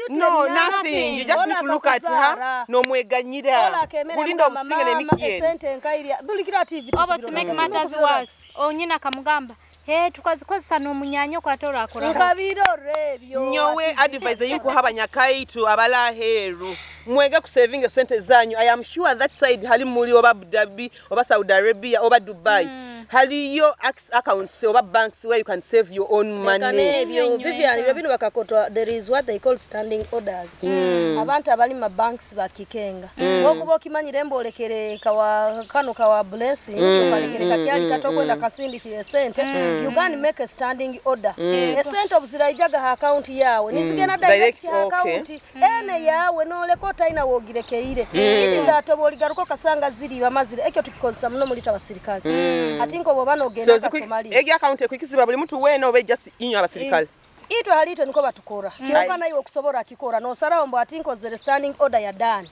[SPEAKER 6] No, nothing. You just need to look at her. Nomweganyira. Kulinda obusinge n'emiki
[SPEAKER 7] esente nkairya bulikira TV.
[SPEAKER 5] Oba to make matters worse, onyina akamugamba hey tukazikozesa n'omunyanyo kwatora akora.
[SPEAKER 7] Nkabirore ebyo.
[SPEAKER 6] Nyowe advise yuko abanyakaitu abalaheeru mwege ku saving sente zanyu. I am sure that side hali muli oba Abu Dhabi oba Saudi Arabia oba Dubai. Haliyo accounts oba banks where you can save your own money.
[SPEAKER 7] Vivian ebyo bino bakakotwa there is what they call standing orders. Abantu abali ma banks bakikenga. Wokuba okimanyire mbolekere kawa kano kawa blessing okalekere kakyali katokwenda kasindikire sente. You can make a standing order. Esente obuziraijaga ha account yawe nizigenda direct ha account ene yawe noleko taina wogirekeire. Ibi ndatoboligaruko kasanga ziri bamazire ekyo tukikozesa muno mulita abasirikale. Ati nko bwoba nogenda ka Somalia.
[SPEAKER 6] Egi account ekwikizibwa buli muntu wena obe just inyo abasirikale.
[SPEAKER 7] Itwe halitwe niko batukora. Kiyoka nayo okusobora akikora nosaraho mbo ati nkozere standing order ya dani.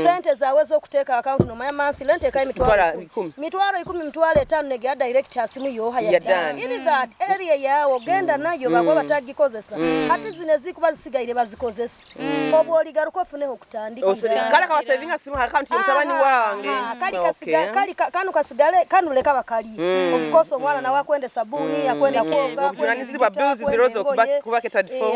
[SPEAKER 7] Sente zawe okuteka account no my monthly rent eka emitwaro 10. Mitwaro 10 mitwaro 5 nege direct asimu yoha ya dani. In that area yawo genda nayo bagwa batagikozesa. Hati zine zikuba zisigaire bazikozesa. Obwo oligaruko ofuneho kutandika.
[SPEAKER 6] Kale ka saving asimu account y'omutabani wange.
[SPEAKER 7] Kali kasiga kali kanu kasigale kanu leka bakali. Of course omwana nawe akwende sabuni akwenda koga.
[SPEAKER 6] Obujunanizibwa bills zirozo kuba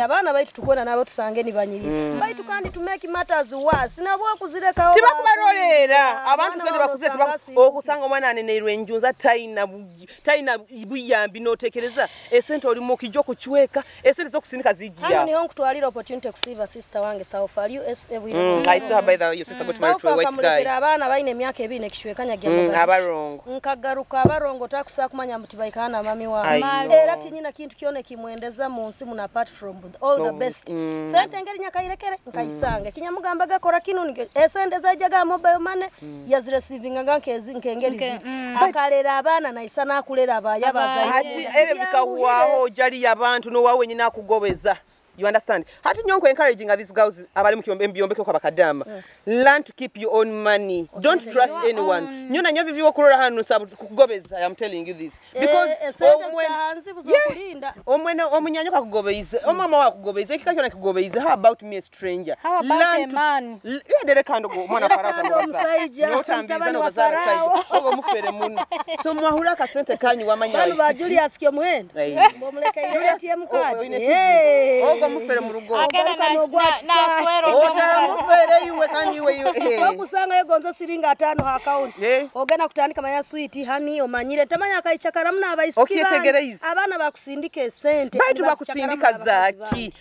[SPEAKER 7] abaana baitu tukwenda nabo tusange nibanyirira. Baitu kandi to make matters worse nabo okuzirekawo
[SPEAKER 6] tibakubarolera abantu sente bakuze okusanga omwana aneneirwe enjunza taina buyambi notekereza esente oli mu kijjo kuchweka esente zokusindika zigiya.
[SPEAKER 7] Hano niho nkutwalira opportunity kusiba sister wange South USA bwire.
[SPEAKER 6] I saw her by the your sister got married to a white guy.
[SPEAKER 7] Abaana baine emyaka 2 nekishwekanya gya
[SPEAKER 6] abarongo.
[SPEAKER 7] Nkagaruka abarongo takusa kumanya mbuti baikana mami wange. Era tinyina kintu kyone kimwendeza mu nsi muna apart from all the best. Sente ngeri nyakairekere nkaisanga kinyamugamba gakora kino esente zaijaga mobile money yazireceiving nkezi nkengeri ziri akalera abaana naisa nakulera abaya bazaire.
[SPEAKER 6] Hati ebyo bikawaho jali abantu no wawe nyina akugobeza. You understand? Hati nyonko encouraging these girls abali mu byombeko kwa bakadama. Learn to keep your own money. Don't trust anyone. Nyona nyo viviwo kurora hano sabu kugobeza. I am telling you this. Because omwene omunyanyo kakugobeize, omama wakugobeize, ekika kyona kugobeize. How about me a stranger?
[SPEAKER 5] How about a man?
[SPEAKER 6] Yedere kando go mwana farao omusajja otambiza no bazara sajja. Obo mufere muno. So mwahura akasente kanyu wamanya.
[SPEAKER 7] Bano ba Julius kyo muhendo. Mbomuleka ATM card.
[SPEAKER 6] Ogo mufere mu rugo. Mufere iwe kandi iwe iwe.
[SPEAKER 7] Okusanga yegonza siringa 5 ha account. Ogenda kutandika manya sweet honey omanyire tamanya akaichakara muna abaisiki. Abaana bakusindika esente.
[SPEAKER 6] Baitu bakusindika zaki.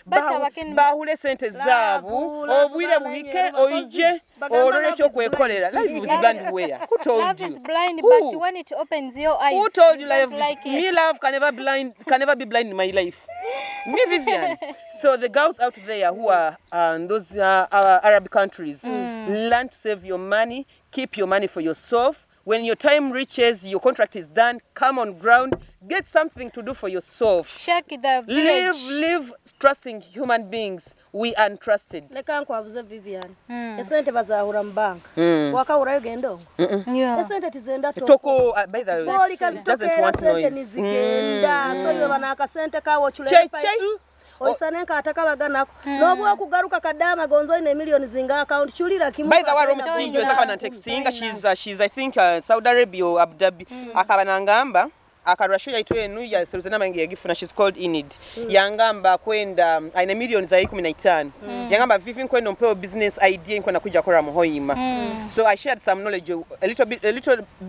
[SPEAKER 6] Bahule sente zabu. Obwire buhike oije orore kyo kwekolera. Life is blind where? Who told
[SPEAKER 5] love
[SPEAKER 6] you?
[SPEAKER 5] Love is blind, but when it opens your eyes.
[SPEAKER 6] Who told you love
[SPEAKER 5] like
[SPEAKER 6] me love can never blind can never be blind in my life. Me Vivian. So the girls out there who are in those Arab countries, learn to save your money, keep your money for yourself. When your time reaches, your contract is done, come on ground, get something to do for yourself.
[SPEAKER 5] Shake the village.
[SPEAKER 6] Live trusting human beings. We are untrusted.
[SPEAKER 7] Leka nkwabuze Vivian. Esente bazahura mu banka. Wakahurayo gendongo. Esente tizenda
[SPEAKER 6] toko. By the way, it doesn't want noise.
[SPEAKER 7] Nizigenda. So iwe bana akasente kawo chule. Oisanenka atakabaganako. Nobwo kugaruka kadama gonzo ine million zinga account chulira kimu.
[SPEAKER 6] By the way, Rome Stinjo akaba textinga, she's I think Saudi Arabia or Abu Dhabi. Akaba nangamba akarasho yaitu enu ya seruzana mangi yagifuna, she's called Inid. Yangamba kwenda aina million za 15. Yangamba Vivi kwenda mpewa business idea nkwenda kuja kora muhoima. So I shared some knowledge, a little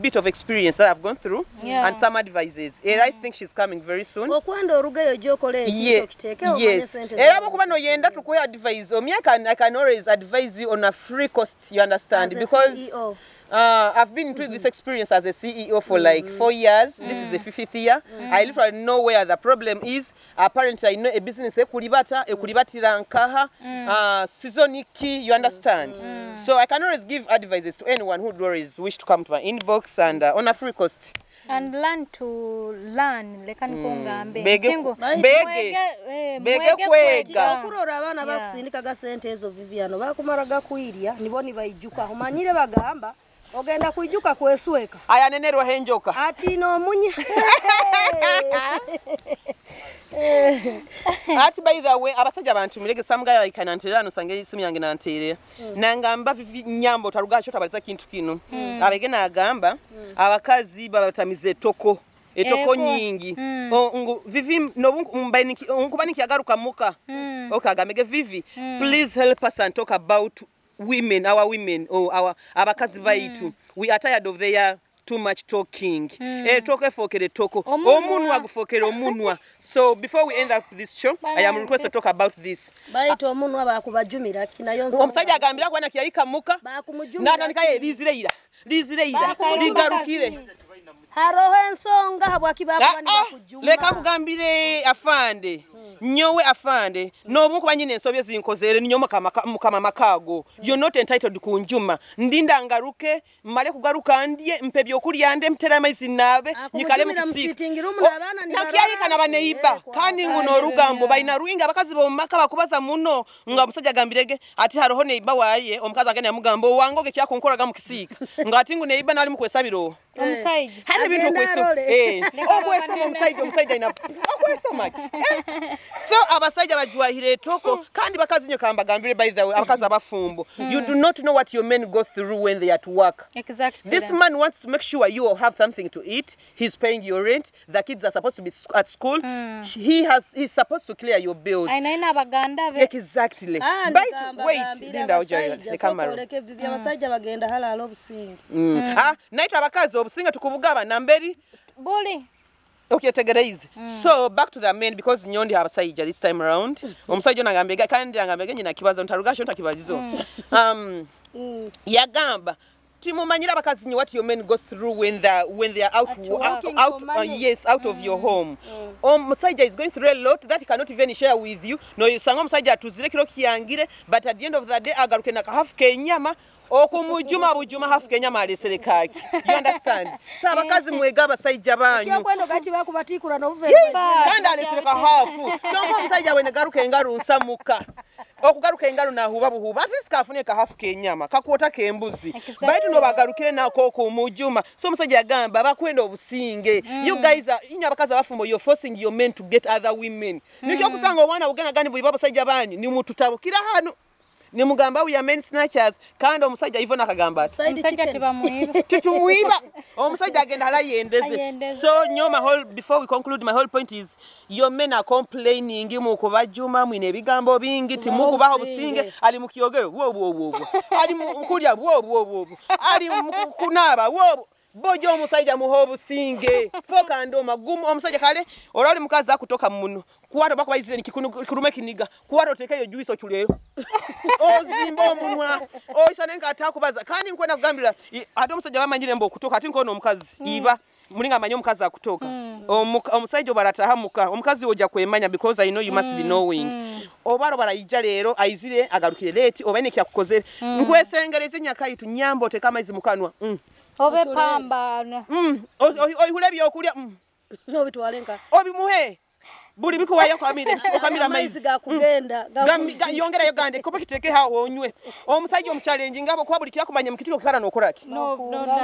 [SPEAKER 6] bit of experience that I've gone through and some advices. And I think she's coming very soon.
[SPEAKER 7] Okwenda orugeyo jokole ekito kiteke omanye sente.
[SPEAKER 6] Era bokuba no yenda tukuwe advise. Me I can always advise you on a free cost, you understand?
[SPEAKER 7] As a
[SPEAKER 6] because
[SPEAKER 7] CEO.
[SPEAKER 6] I've been through this experience as a CEO for like 4 years. This is the 5th year. I literally know where the problem is. Apparently, I know a business ekulibata, ekulibatira nkaha, seasoniki, you understand? So I can always give advices to anyone who always wish to come to my inbox and on a free cost.
[SPEAKER 5] And learn to learn. Leka nikungambe.
[SPEAKER 6] Bege kwega.
[SPEAKER 7] Okurora abaana bakusindikaga sente ezo Viviano bakumara gakwirya nibo nibaijuka. Omanyire bagamba ogenda kuijuka kwesweka.
[SPEAKER 6] Aya nenerwa henjoka.
[SPEAKER 7] Ati no munya.
[SPEAKER 6] Ati by the way abasajja bantu mirege some guy ikananterera no sange isimu yange nanterera. Nangamba Vivi nyambo tarugasho tabaliza kintu kino. Abege nagamba abakazi babatamize etoko. Etoko nyingi. Ngu Vivi nkuba nikiagaruka muka. Okay, agamege Vivi, please help us and talk about women, our women, or our abakazi baitu. We are tired of their too much talking. Toko efokere toko. Omunwa gufokere omunwa. So before we end up this show, I am requested to talk about this.
[SPEAKER 7] Baitu omunwa bakubajumira kinayo nsonga.
[SPEAKER 6] Omusajja agambira kwana kiyayika muka.
[SPEAKER 7] Bakumujumira.
[SPEAKER 6] Natandika yerizire ira. Ligarukire.
[SPEAKER 7] Haroho ensonga habwaki bakuba nibakujuma.
[SPEAKER 6] Leka nkugambire afande. Nyowe afande. Nobu nkuba nyine ensobi ezinkozere ninyo mukama makago. You're not entitled kunjuma. Ndinda ngaruke, mmale kugaruka ndye, mpe byokulya nde, mtere amaizi naabe, nyikale mu
[SPEAKER 7] sitting room n'abaana ni
[SPEAKER 6] nakyalika n'abaneiba. Kandi nguno orugambo balina ruinga abakazi b'omu maka bakubaza muno nga omusajja agambirege ati haroho neiba waye, omukazi agenda yamugamba owangoge kyakunkoraga mu kisiika. Nga ati ngu neiba nali mu kwesabira.
[SPEAKER 5] Omusajja.
[SPEAKER 6] Hari bintu okweso. Okwesoma omusajja ina okwesoma. So abasajja bajwahire etoko kandi bakazi nyo kambagambire by the way abakazi abafumbo. You do not know what your men go through when they are at work.
[SPEAKER 5] Exactly.
[SPEAKER 6] This man wants to make sure you have something to eat. He's paying your rent. The kids are supposed to be at school. He's supposed to clear your bills.
[SPEAKER 5] Aina abaganda be.
[SPEAKER 6] Exactly. But wait, linda oja le camera.
[SPEAKER 7] Abasajja bagenda halala obusinge.
[SPEAKER 6] Naitwa abakazi obusinge tukubugaba namberi.
[SPEAKER 5] Buli.
[SPEAKER 6] Okay, tegereize. So back to the men because nyondi abasajja this time round. Omusajja nagambega kandi nagambega nyina kibazo ntarugasho ntakibalizo. Yagamba timumanyira abakazi nyo what your men go through when they are out out of your home. Omusajja is going through a lot that he cannot even share with you. No yusanga omusajja atuzire kiro kiyangire, but at the end of the day agaruke na half kenyama. Okumujuma bujuma hafu kenyama alesere kaki. You understand? So abakazi mwega abasajja banyu.
[SPEAKER 7] Okwendo kati bakubatikura n'obuveera.
[SPEAKER 6] Kandi alesere ka hafu. Kyonka omusajja we negaruka engalo nsamuka. Okugaruka engalo nahuba buhuba. At least kafune ka hafu kenyama. Kakwota kembuzi. Baitu no bagarukire nako okumujuma. So omusajja agamba bakwenda obusinge. You guys are inya abakazi abafumbo, you're forcing your men to get other women. Nikyo kusanga omwana bugana gani buiba abasajja banyu ni mututabukira hano. Nimugamba we are men snatchers. Kandi omusajja Ivona akagamba ati
[SPEAKER 5] omusajja tibamuiba.
[SPEAKER 6] Titumuiba. Omusajja agenda hala yendeze. So nyo my whole before we conclude my whole point is your men are complaining mukubajuma mwine ebigambo bingi timukubaho businge ali mukiyogero wo wo wo ali mukulya wo wo wo ali kunaba wo bojo omusajja muho obusinge foka ndoma gumu omusajja kale olali mukazi akutoka muno kuwata bakubaizire nikikurume kiniga kuwata otekeyo juice ochuleyo ozimba omunwa oisane nkatakubaza kandi nkwenda kugambira ate omusajja bamanyire mbo okutoka ati nkono omukazi iba mulinga amanyi omukazi akutoka omusajja obarataha muka omukazi ojja kwemanya because I know you must be knowing obaro barayija leero aizire agarukire late oba nekyakukoze nkwesengereze nyakaitu nyambo oteka amaizi mukanwa.
[SPEAKER 5] Obe pamba.
[SPEAKER 6] Oihule ebyokulya.
[SPEAKER 7] Nobitwale nka.
[SPEAKER 6] Obimuhe. Buli bikuwayo okamira amaizi
[SPEAKER 7] gakugenda.
[SPEAKER 6] Yongerayo gande kopa kiteke hawo onywe. Omusajja omuchallenge ngabo kuba buli kyakumanya mu kitiko kikara nokora ki.
[SPEAKER 5] No.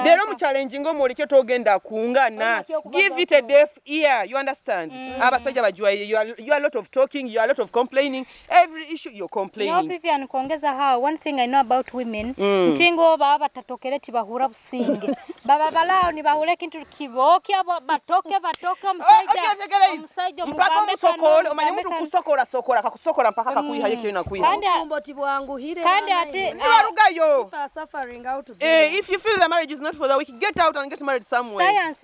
[SPEAKER 6] Leero omuchallenge ng'omwoleke togenda kungana. Give it a deaf ear, you understand? Abasajja bajwa you are a lot of talking, you are a lot of complaining. Every issue you're complaining.
[SPEAKER 5] No, Vivian kuongeza hao, one thing I know about women, ntingo baba batatokere tibahura businge. Baba balao ni bahule kintu kibokya batoke omusajja. Omusajja
[SPEAKER 6] mpaka omusokole omanye muntu kusokora sokora kakusokora mpaka kakuyiha yekyo nakuyiha.
[SPEAKER 7] Kandi tibwanguhire.
[SPEAKER 5] Kandi ati
[SPEAKER 6] nibarugayo.
[SPEAKER 7] Suffering out there.
[SPEAKER 6] If you feel the marriage is not for the weak, get out and get married somewhere.
[SPEAKER 5] Science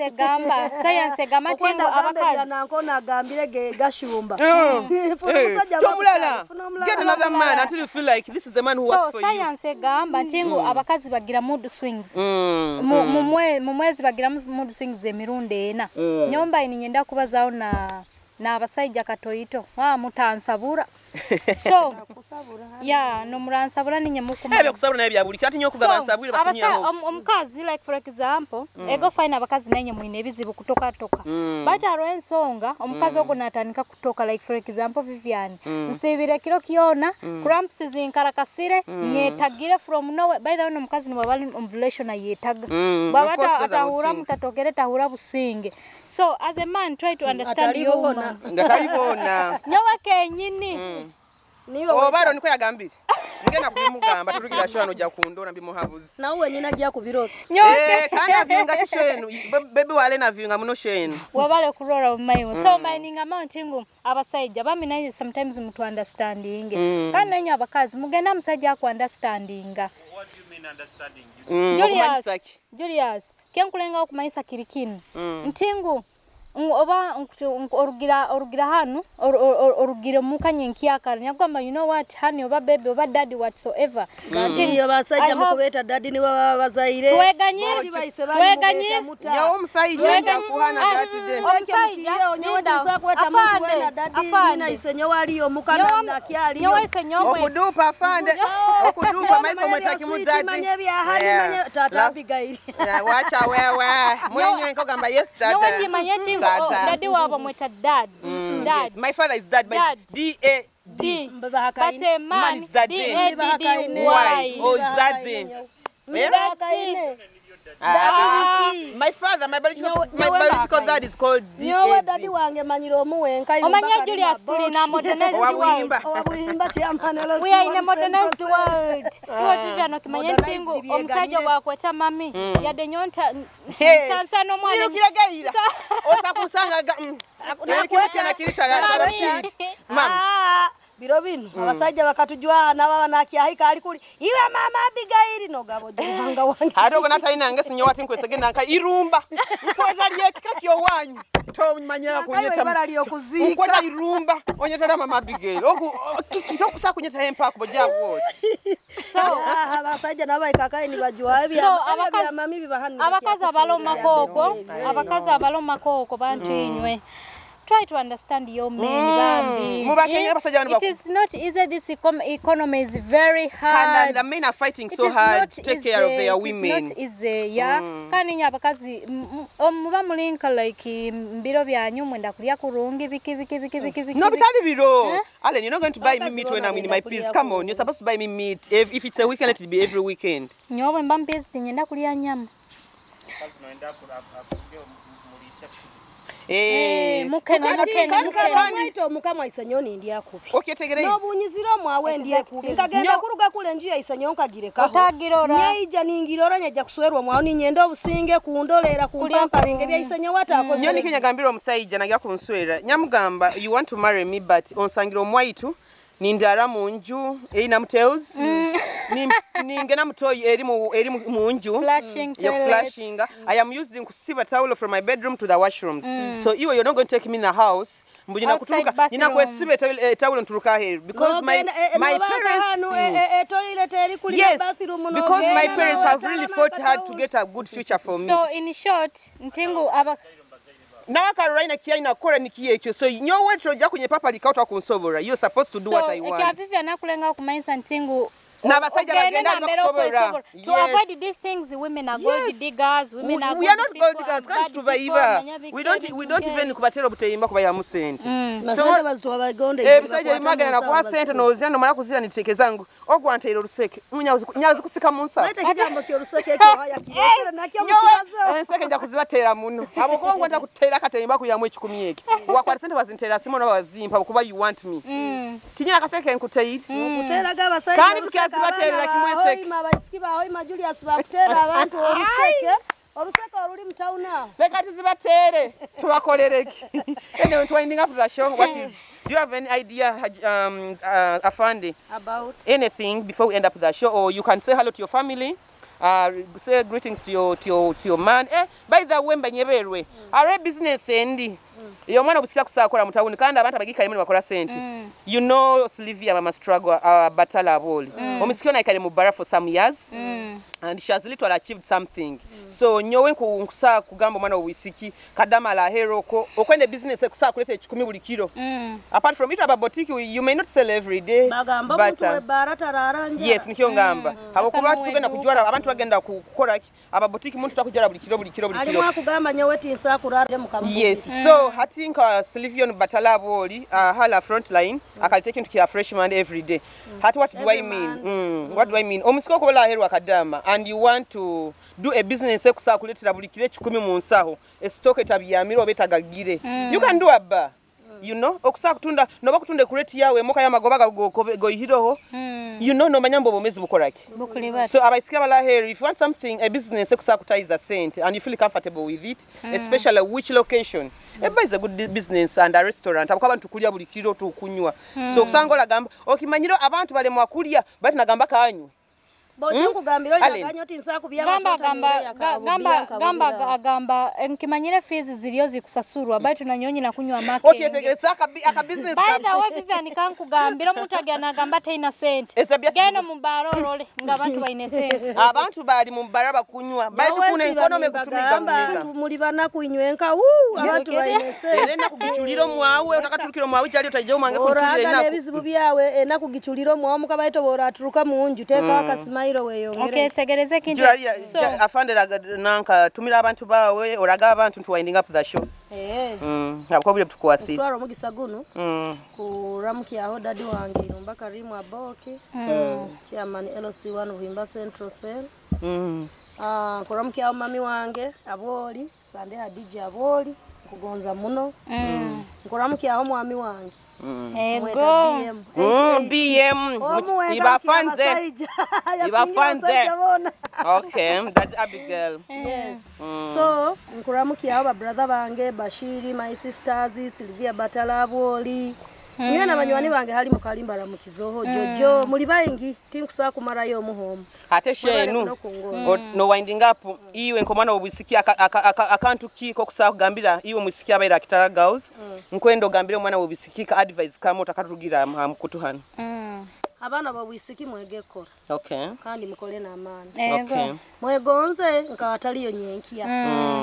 [SPEAKER 5] egamba tingo abakazi.
[SPEAKER 7] Nankona agambire ge gashumba.
[SPEAKER 6] Tomulala. Get another man until you feel like this is the man who works for you.
[SPEAKER 5] So science egamba tingo abakazi bagira mood swings. Mu mwezi bagira mood swings emirundi ena. Nyomba ininyenda kubazao na abasajja katoito mutansabura. So yeah, no muransabura ninye mukuma.
[SPEAKER 6] Ebyo kusabura naye byabuli kati nyo kugaba nsabwire bakunyaho.
[SPEAKER 5] Omukazi like for example, ego fine abakazi nenye mwine ebizibu kutoka toka. But aro ensonga omukazi ogo natandika kutoka like for example Vivian. Nsibire kiro kiona cramps zinkarakasire nyetagire from nowhere. By the way omukazi ni wabali ovulation ayetaga. Baba atahura mutatokere tahura businge. So as a man try to understand your woman.
[SPEAKER 6] Ngatalibona.
[SPEAKER 5] Nyowe kenyini.
[SPEAKER 6] Obaro niko yagambire. Ngena kubimugamba turugira shano ja kundona bimuhabuzi.
[SPEAKER 7] Na uwe nyina gya kubirota.
[SPEAKER 6] Kandi avyunga kishenu. Baby wale na vyunga muno shenu.
[SPEAKER 5] Wabale kurora maiwe. So mining amount ngu abasajja bami nayo sometimes mutu understanding. Kandi nanyo abakazi mugenda musajja ku understandinga.
[SPEAKER 1] What do you mean understanding?
[SPEAKER 5] Julius, kyankulenga okumanyisa kirikini. Ntingu oba orugira hanu orugira mukanye nkiyakara nyagamba you know what honey oba baby oba daddy whatsoever.
[SPEAKER 7] Ndiyo basajja mukubeta daddy ni baba bazaire.
[SPEAKER 5] Tweganyire
[SPEAKER 6] nyawo omusajja njakuhana daddy de.
[SPEAKER 5] Omusajja
[SPEAKER 7] nyawo tuzakweta muntu wena daddy nina isenyo waliyo mukana nakyaliyo.
[SPEAKER 5] Nyawo isenyo
[SPEAKER 6] okudupa afande okudupa Michael mwetaki mudaddy.
[SPEAKER 7] Manye bya hali manye tata Abigail.
[SPEAKER 6] Wacha wewe mwenye nkogamba yes dada.
[SPEAKER 5] Nyawo kimanye chingo. Daddy wabo mweta dad. Dad.
[SPEAKER 6] Yes, my father is dad, but D A D.
[SPEAKER 5] But a man is
[SPEAKER 6] dad.
[SPEAKER 5] D A D D Y.
[SPEAKER 6] Oh, Zaddy. My father, my biological dad is called D.
[SPEAKER 7] Nyowe daddy wange manyiro omuwenka.
[SPEAKER 5] Omanye Julius tulina modernized world. We are in a modernized world. Iwe Vivian okimanye ntingu omusajja wakweta mami yadde nyonta nsansa n'omwana.
[SPEAKER 6] Nirukiragayira. Otakusanga
[SPEAKER 7] Mama. Biro bino abasajja bakatujwa nababa nakyahika ali kuli iwe mama Abigail no gabo janga wange.
[SPEAKER 6] Ate obona talina ngesi nyo wati nkwesegenda nka irumba. Nkweza lyekika kyowanyu. Tomanya kunyeta.
[SPEAKER 7] Ibara lyokuziika.
[SPEAKER 6] Nkweta irumba onyetera mama Abigail. Oku kiki tokusa kunyeta empako bojabwo.
[SPEAKER 5] So
[SPEAKER 7] abasajja nabaikakaye nibajwa ebya mami bibahani.
[SPEAKER 5] Abakazi abalomako okwo bantu inywe. Try to understand your men, Bambi. It is not easy. This economy is very hard.
[SPEAKER 6] And the men are fighting so hard to take care of their women.
[SPEAKER 5] It is not easy, yeah. Kandi abakazi omuba mulinka like mbiro byanyu mwenda kulya kurungi biki biki biki biki biki.
[SPEAKER 6] No, bitali biro. Allen, you're not going to buy me meat when I'm in my peace. Come on, you're supposed to buy me meat. If it's a weekend, let it be every weekend.
[SPEAKER 5] Nyowe mba mpezi nyenda kulya nyama.
[SPEAKER 7] Mukene mukama isenyoni ndi akubi. Nobunyizira mwawe ndi akubi. Nkagenda kuruga kule nju ya isenyo nkagirekaho. Nyeija ningirora nyeja kuswerwa mwawe ninyenda obusinge kundolera kumpamparinge bya isenyo watakoze.
[SPEAKER 6] Nyoni Kenya gambira omusajja nagya kunswera. Nyamugamba you want to marry me but onsangira omwaitu nindara mu nju erina mutels. Ningena mutoyi eri mu nju.
[SPEAKER 5] Flashing toilets.
[SPEAKER 6] Flashing. I am using kusiba towel from my bedroom to the washrooms. So you you're not going to take me in the house. Mbujina kuturuka nina kwesibe towel nturuka here because my parents
[SPEAKER 7] toilet eri kuli bathroom no.
[SPEAKER 6] Because my parents have really fought hard to get a good future for me.
[SPEAKER 5] So in short, ntingu aba
[SPEAKER 6] Nawa Carolina kia inakora nikiye so nyowe toja kunye papa likauta kunsobora. You're supposed to do what I want.
[SPEAKER 5] So ekya Vivian nakulenga okumayisa ntingu
[SPEAKER 6] N'abasajja bagenda bakusobola.
[SPEAKER 5] To avoid these things, women are gold diggers, women are
[SPEAKER 6] we are not gold diggers, kandi tubaiba. We don't even kubatera obuteyimba kubayamu sente. Ebisajja bimagana nakuwa sente nozira nomala kuzira nitekeza ngu ogwanteera oluseke nyazi kusika mu nsawo. Enseke nja kuzibateera muno abo ngwanta kuteera akateyimba kuyamu 10 eki wakwata sente wazintera simu no wazimpa kuba you want me. Tinyina kaseke nkuteyire
[SPEAKER 7] okuteraga abasajja
[SPEAKER 6] kandi tukazibateerera kimwe enseke.
[SPEAKER 7] Abaisiki ba Hoima Julius bakutera abantu oluseke oluseke oluli mutauna.
[SPEAKER 6] Leka tuzibateere tubakolereke. Anyway, winding up the show, what is, do you have any idea, Afande,
[SPEAKER 7] about
[SPEAKER 6] anything before we end up the show? Or you can say hello to your family, say greetings to your man. By the way, mbanyeberwe are business endi iyo mwana busika kusakora mutawuni kandi abantu abagika yemwe bakora sente. You know Sylvia mama struggle batala aboli omusikio na ikale mubara for some years and she has literally achieved something. So nyowe nkusa kugamba mwana wisiki kadama la hero ko okwende business ekusa kuleta 10 buli kilo. Apart from it about boutique you may not sell every day.
[SPEAKER 7] Bagamba muntu we bara tararanja.
[SPEAKER 6] Yes, nikyo ngamba. Habokuba tugenda kujwara abantu bagenda kukora aba boutique muntu takujwara buli kilo buli kilo buli kilo.
[SPEAKER 7] Alimu akugamba nyowe tinsa kurare mukamu.
[SPEAKER 6] Yes. So hatinka Sylvian batala aboli hala front line akalite kintu kia freshman every day. Hati what do I mean? What do I mean? Omusiko kola hero akadama and you want to do a business ekusa kuletera buli kile 10 mu nsaho estoke tabyamiro obetagagire. You can do a bar. You know, okusa kutunda noba kutunda kureti yawe moka ya magobaga goyihiroho. You know no manyambo bomezi bukoraki. So abaisika bala here, if you want something a business ekusa kutaiza cent and you feel comfortable with it, especially which location. A bar is a good business and a restaurant. Abuka abantu kulya buli kiro tukunywa. So kusangola gamba okimanyiro abantu bale mwakulya bati nagamba kanywe.
[SPEAKER 5] Gamba nkimanyire fees ziliyo zikusasurwa baitu nanyonyi na kunywa make.
[SPEAKER 6] Okyetegereza aka business.
[SPEAKER 5] By the way Vivian kankugambira omuntu agenda agamba taina sente. Genda mu barorole nga abantu baine sente.
[SPEAKER 6] Abantu bali mu bara bakunywa baitu kuna economy kutumiga
[SPEAKER 7] mumiga. Muli banaku inywenka abantu baine sente.
[SPEAKER 6] Era nakugichulira mwawe otakaturukira mwawe jali otajja mwange kuturira
[SPEAKER 7] enaku. Ebizibu byawe enakugichulira mwawe mukabaito boraturuka munju teka akasimairo.
[SPEAKER 5] Okay, tegereze kintu.
[SPEAKER 6] So afande nanka tumira abantu bawe oraga abantu to winding up the show. Abakobule tukwasi.
[SPEAKER 7] Twaro mugisa guno. Kuramukiaho dadi wange Irumba Karimu Aboki. Chairman LC1 Buhimba Central Cell. Kuramukiaho mami wange Aboli, Sande Hadija Aboli, kugonza muno. Kuramukiaho mwami wange.
[SPEAKER 5] Ego.
[SPEAKER 6] BM. Ibafanze. Ibafanze. Okay, that's Abigail.
[SPEAKER 7] Yes. So, nkuramukiaho ba brother bange Bashiri, my sisters, Sylvia Batala Aboli. Niwe na banywani bange hali mukalimba la mukizoho Jojo muli baingi tinkusa kumarayo muhomo.
[SPEAKER 6] Ate shenu no winding up iwe nkomana obwisiki akantu ki kokusa kugambira iwe mwisiki abaira Kitara Girls nkwendo gambira omwana obwisiki ka advice kamo takatugira mkutuhana.
[SPEAKER 7] Abana babwisiki mwege kora.
[SPEAKER 6] Okay.
[SPEAKER 7] Kandi mukole n'amaani.
[SPEAKER 6] Okay.
[SPEAKER 7] Mwegonze nkataliyo nyenkia.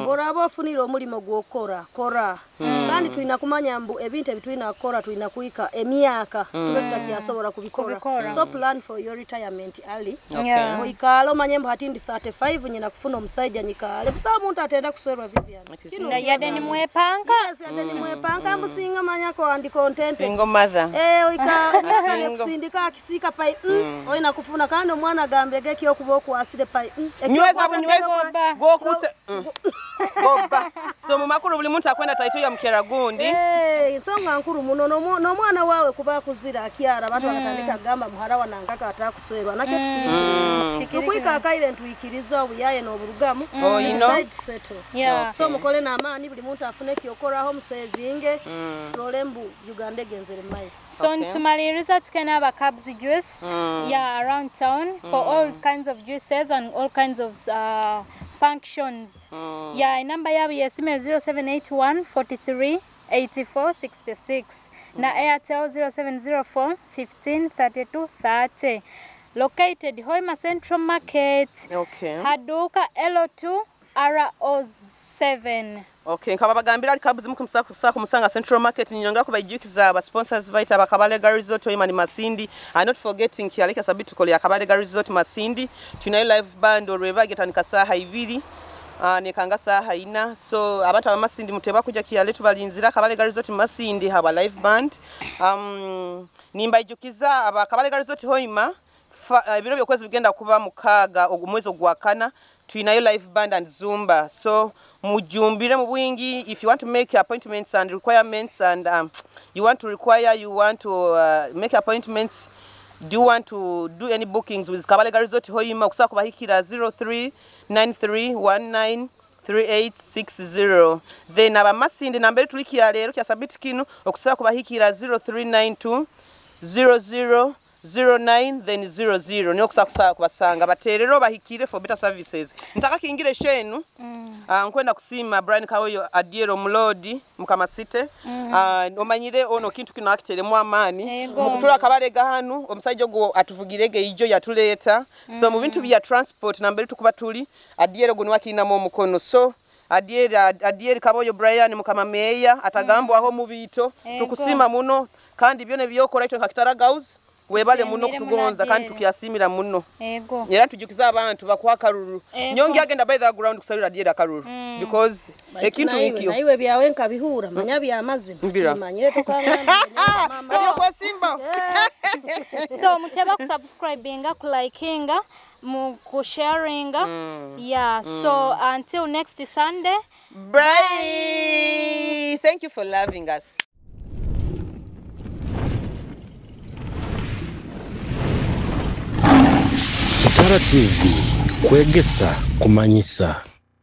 [SPEAKER 7] Oraba ofunira omulimo gw'okora, kora. Kandi tulina kumanya mbu ebintu ebitulina kora tulina kuika emyaka tube tutakyasobola kubikora. So plan for your retirement early.
[SPEAKER 6] Okay.
[SPEAKER 7] Oikala omanye mbu hati ndi 35 nyina kufuna omusajja nyikale. Busawo omuntu atenda kuswerwa Vivian.
[SPEAKER 5] Yadde ni mwepanka.
[SPEAKER 7] Yes, yadde ni mwepanka mbu singa manyako andi content.
[SPEAKER 6] Single mother.
[SPEAKER 7] Oika kusindika akisika pai. Oyina kufuna kandi omwana agambire geki okuba okwasire pai.
[SPEAKER 6] Nyweza bunyweza gokutse. Goba. So mu makuru buli muntu akwenda taito ya mukera gundi.
[SPEAKER 7] Nsonga nkuru muno n'omwana wawe kuba kuzira akyara abantu bakatandika gamba muhara wanangaka atakuswerwa nakyo tikiri. Okuika akaire ntuikiriza obuyaye n'oburugamu. Decide to settle.
[SPEAKER 5] Yeah.
[SPEAKER 7] So mukole n'amaani buli muntu afune kyokoraho musevinge tulole mbu Uganda egenzere mu maiso.
[SPEAKER 5] So ntumaliriza tukena aba Cubs juice yeah, around town for all kinds of juices and all kinds of functions. Yeah, inamba yabo yesime 0781 43 84 66 na Airtel 0704 15 32 30. Located Hoima Central Market.
[SPEAKER 6] Okay.
[SPEAKER 5] Haduka L2 RO7.
[SPEAKER 6] Okay, nkaba bagambira ali kabuzi mukumusaka kumusanga Central Market. Ninyongera kubaijukiza aba sponsors baita Abakabalega Resort Hoima ni Masindi. And not forgetting Kialeka Sabitu koli Akabalega Resort Masindi. Tunayo live band olwebage tandika saha 2 nekanga saha 4. So abantu abamasindi muteba kuja Kiale tubalinzira Kabalega Resort Masindi haba live band. Nimbaijukiza Abakabalega Resort Hoima ebiro byokwezi bigenda kuba 6 omwezi ogwa 4 tuinayo live band and zumba. So mujumbire mu bwingi. If you want to make appointments and requirements and you want to require, you want to make appointments, do you want to do any bookings with Kabalega Resort Hoima, okusaba kubahikira 0393193860. Then abamasindi nambere tulikia leero kya sabiti kino okusaba kubahikira 0392 00 09 then 00 niyo kusaba kubasanga baterero bahikire for better services. Ntaka kingire shenu. Nkwenda kusima Brian Kawoyo Adiero Mulodi Mukamasite. Omanyire ono kintu kino akiteremu amaani mukutula Kabalega hanu omusajja ogwo atuvugirege ijo yatuleta. So mu bintu bya transport nambere tukuba tuli Adiero guno wakinamo omukono. So Adieri Kaboyo Brian Mukama meya atagambwaho mu biito. Tukusima muno kandi byone byokora itwe nka Kitara Girls webale muno kutugonza kandi tukiyasimira muno. Era tujukiza abantu bakuwa karuru. Nyongi agenda by the ground kusalira Adieri akaruru because ekintu nikyo.
[SPEAKER 7] Naiwe byawe nkabihura manya bya mazima. Manyire tokangamba.
[SPEAKER 6] So kwa simba.
[SPEAKER 5] So muteba kusubscribinga, kulikinga, mu kusharinga. Yeah, so until next Sunday.
[SPEAKER 6] Bye. Thank you for loving us.
[SPEAKER 8] Kitara TV, kwegesa kumanyisa.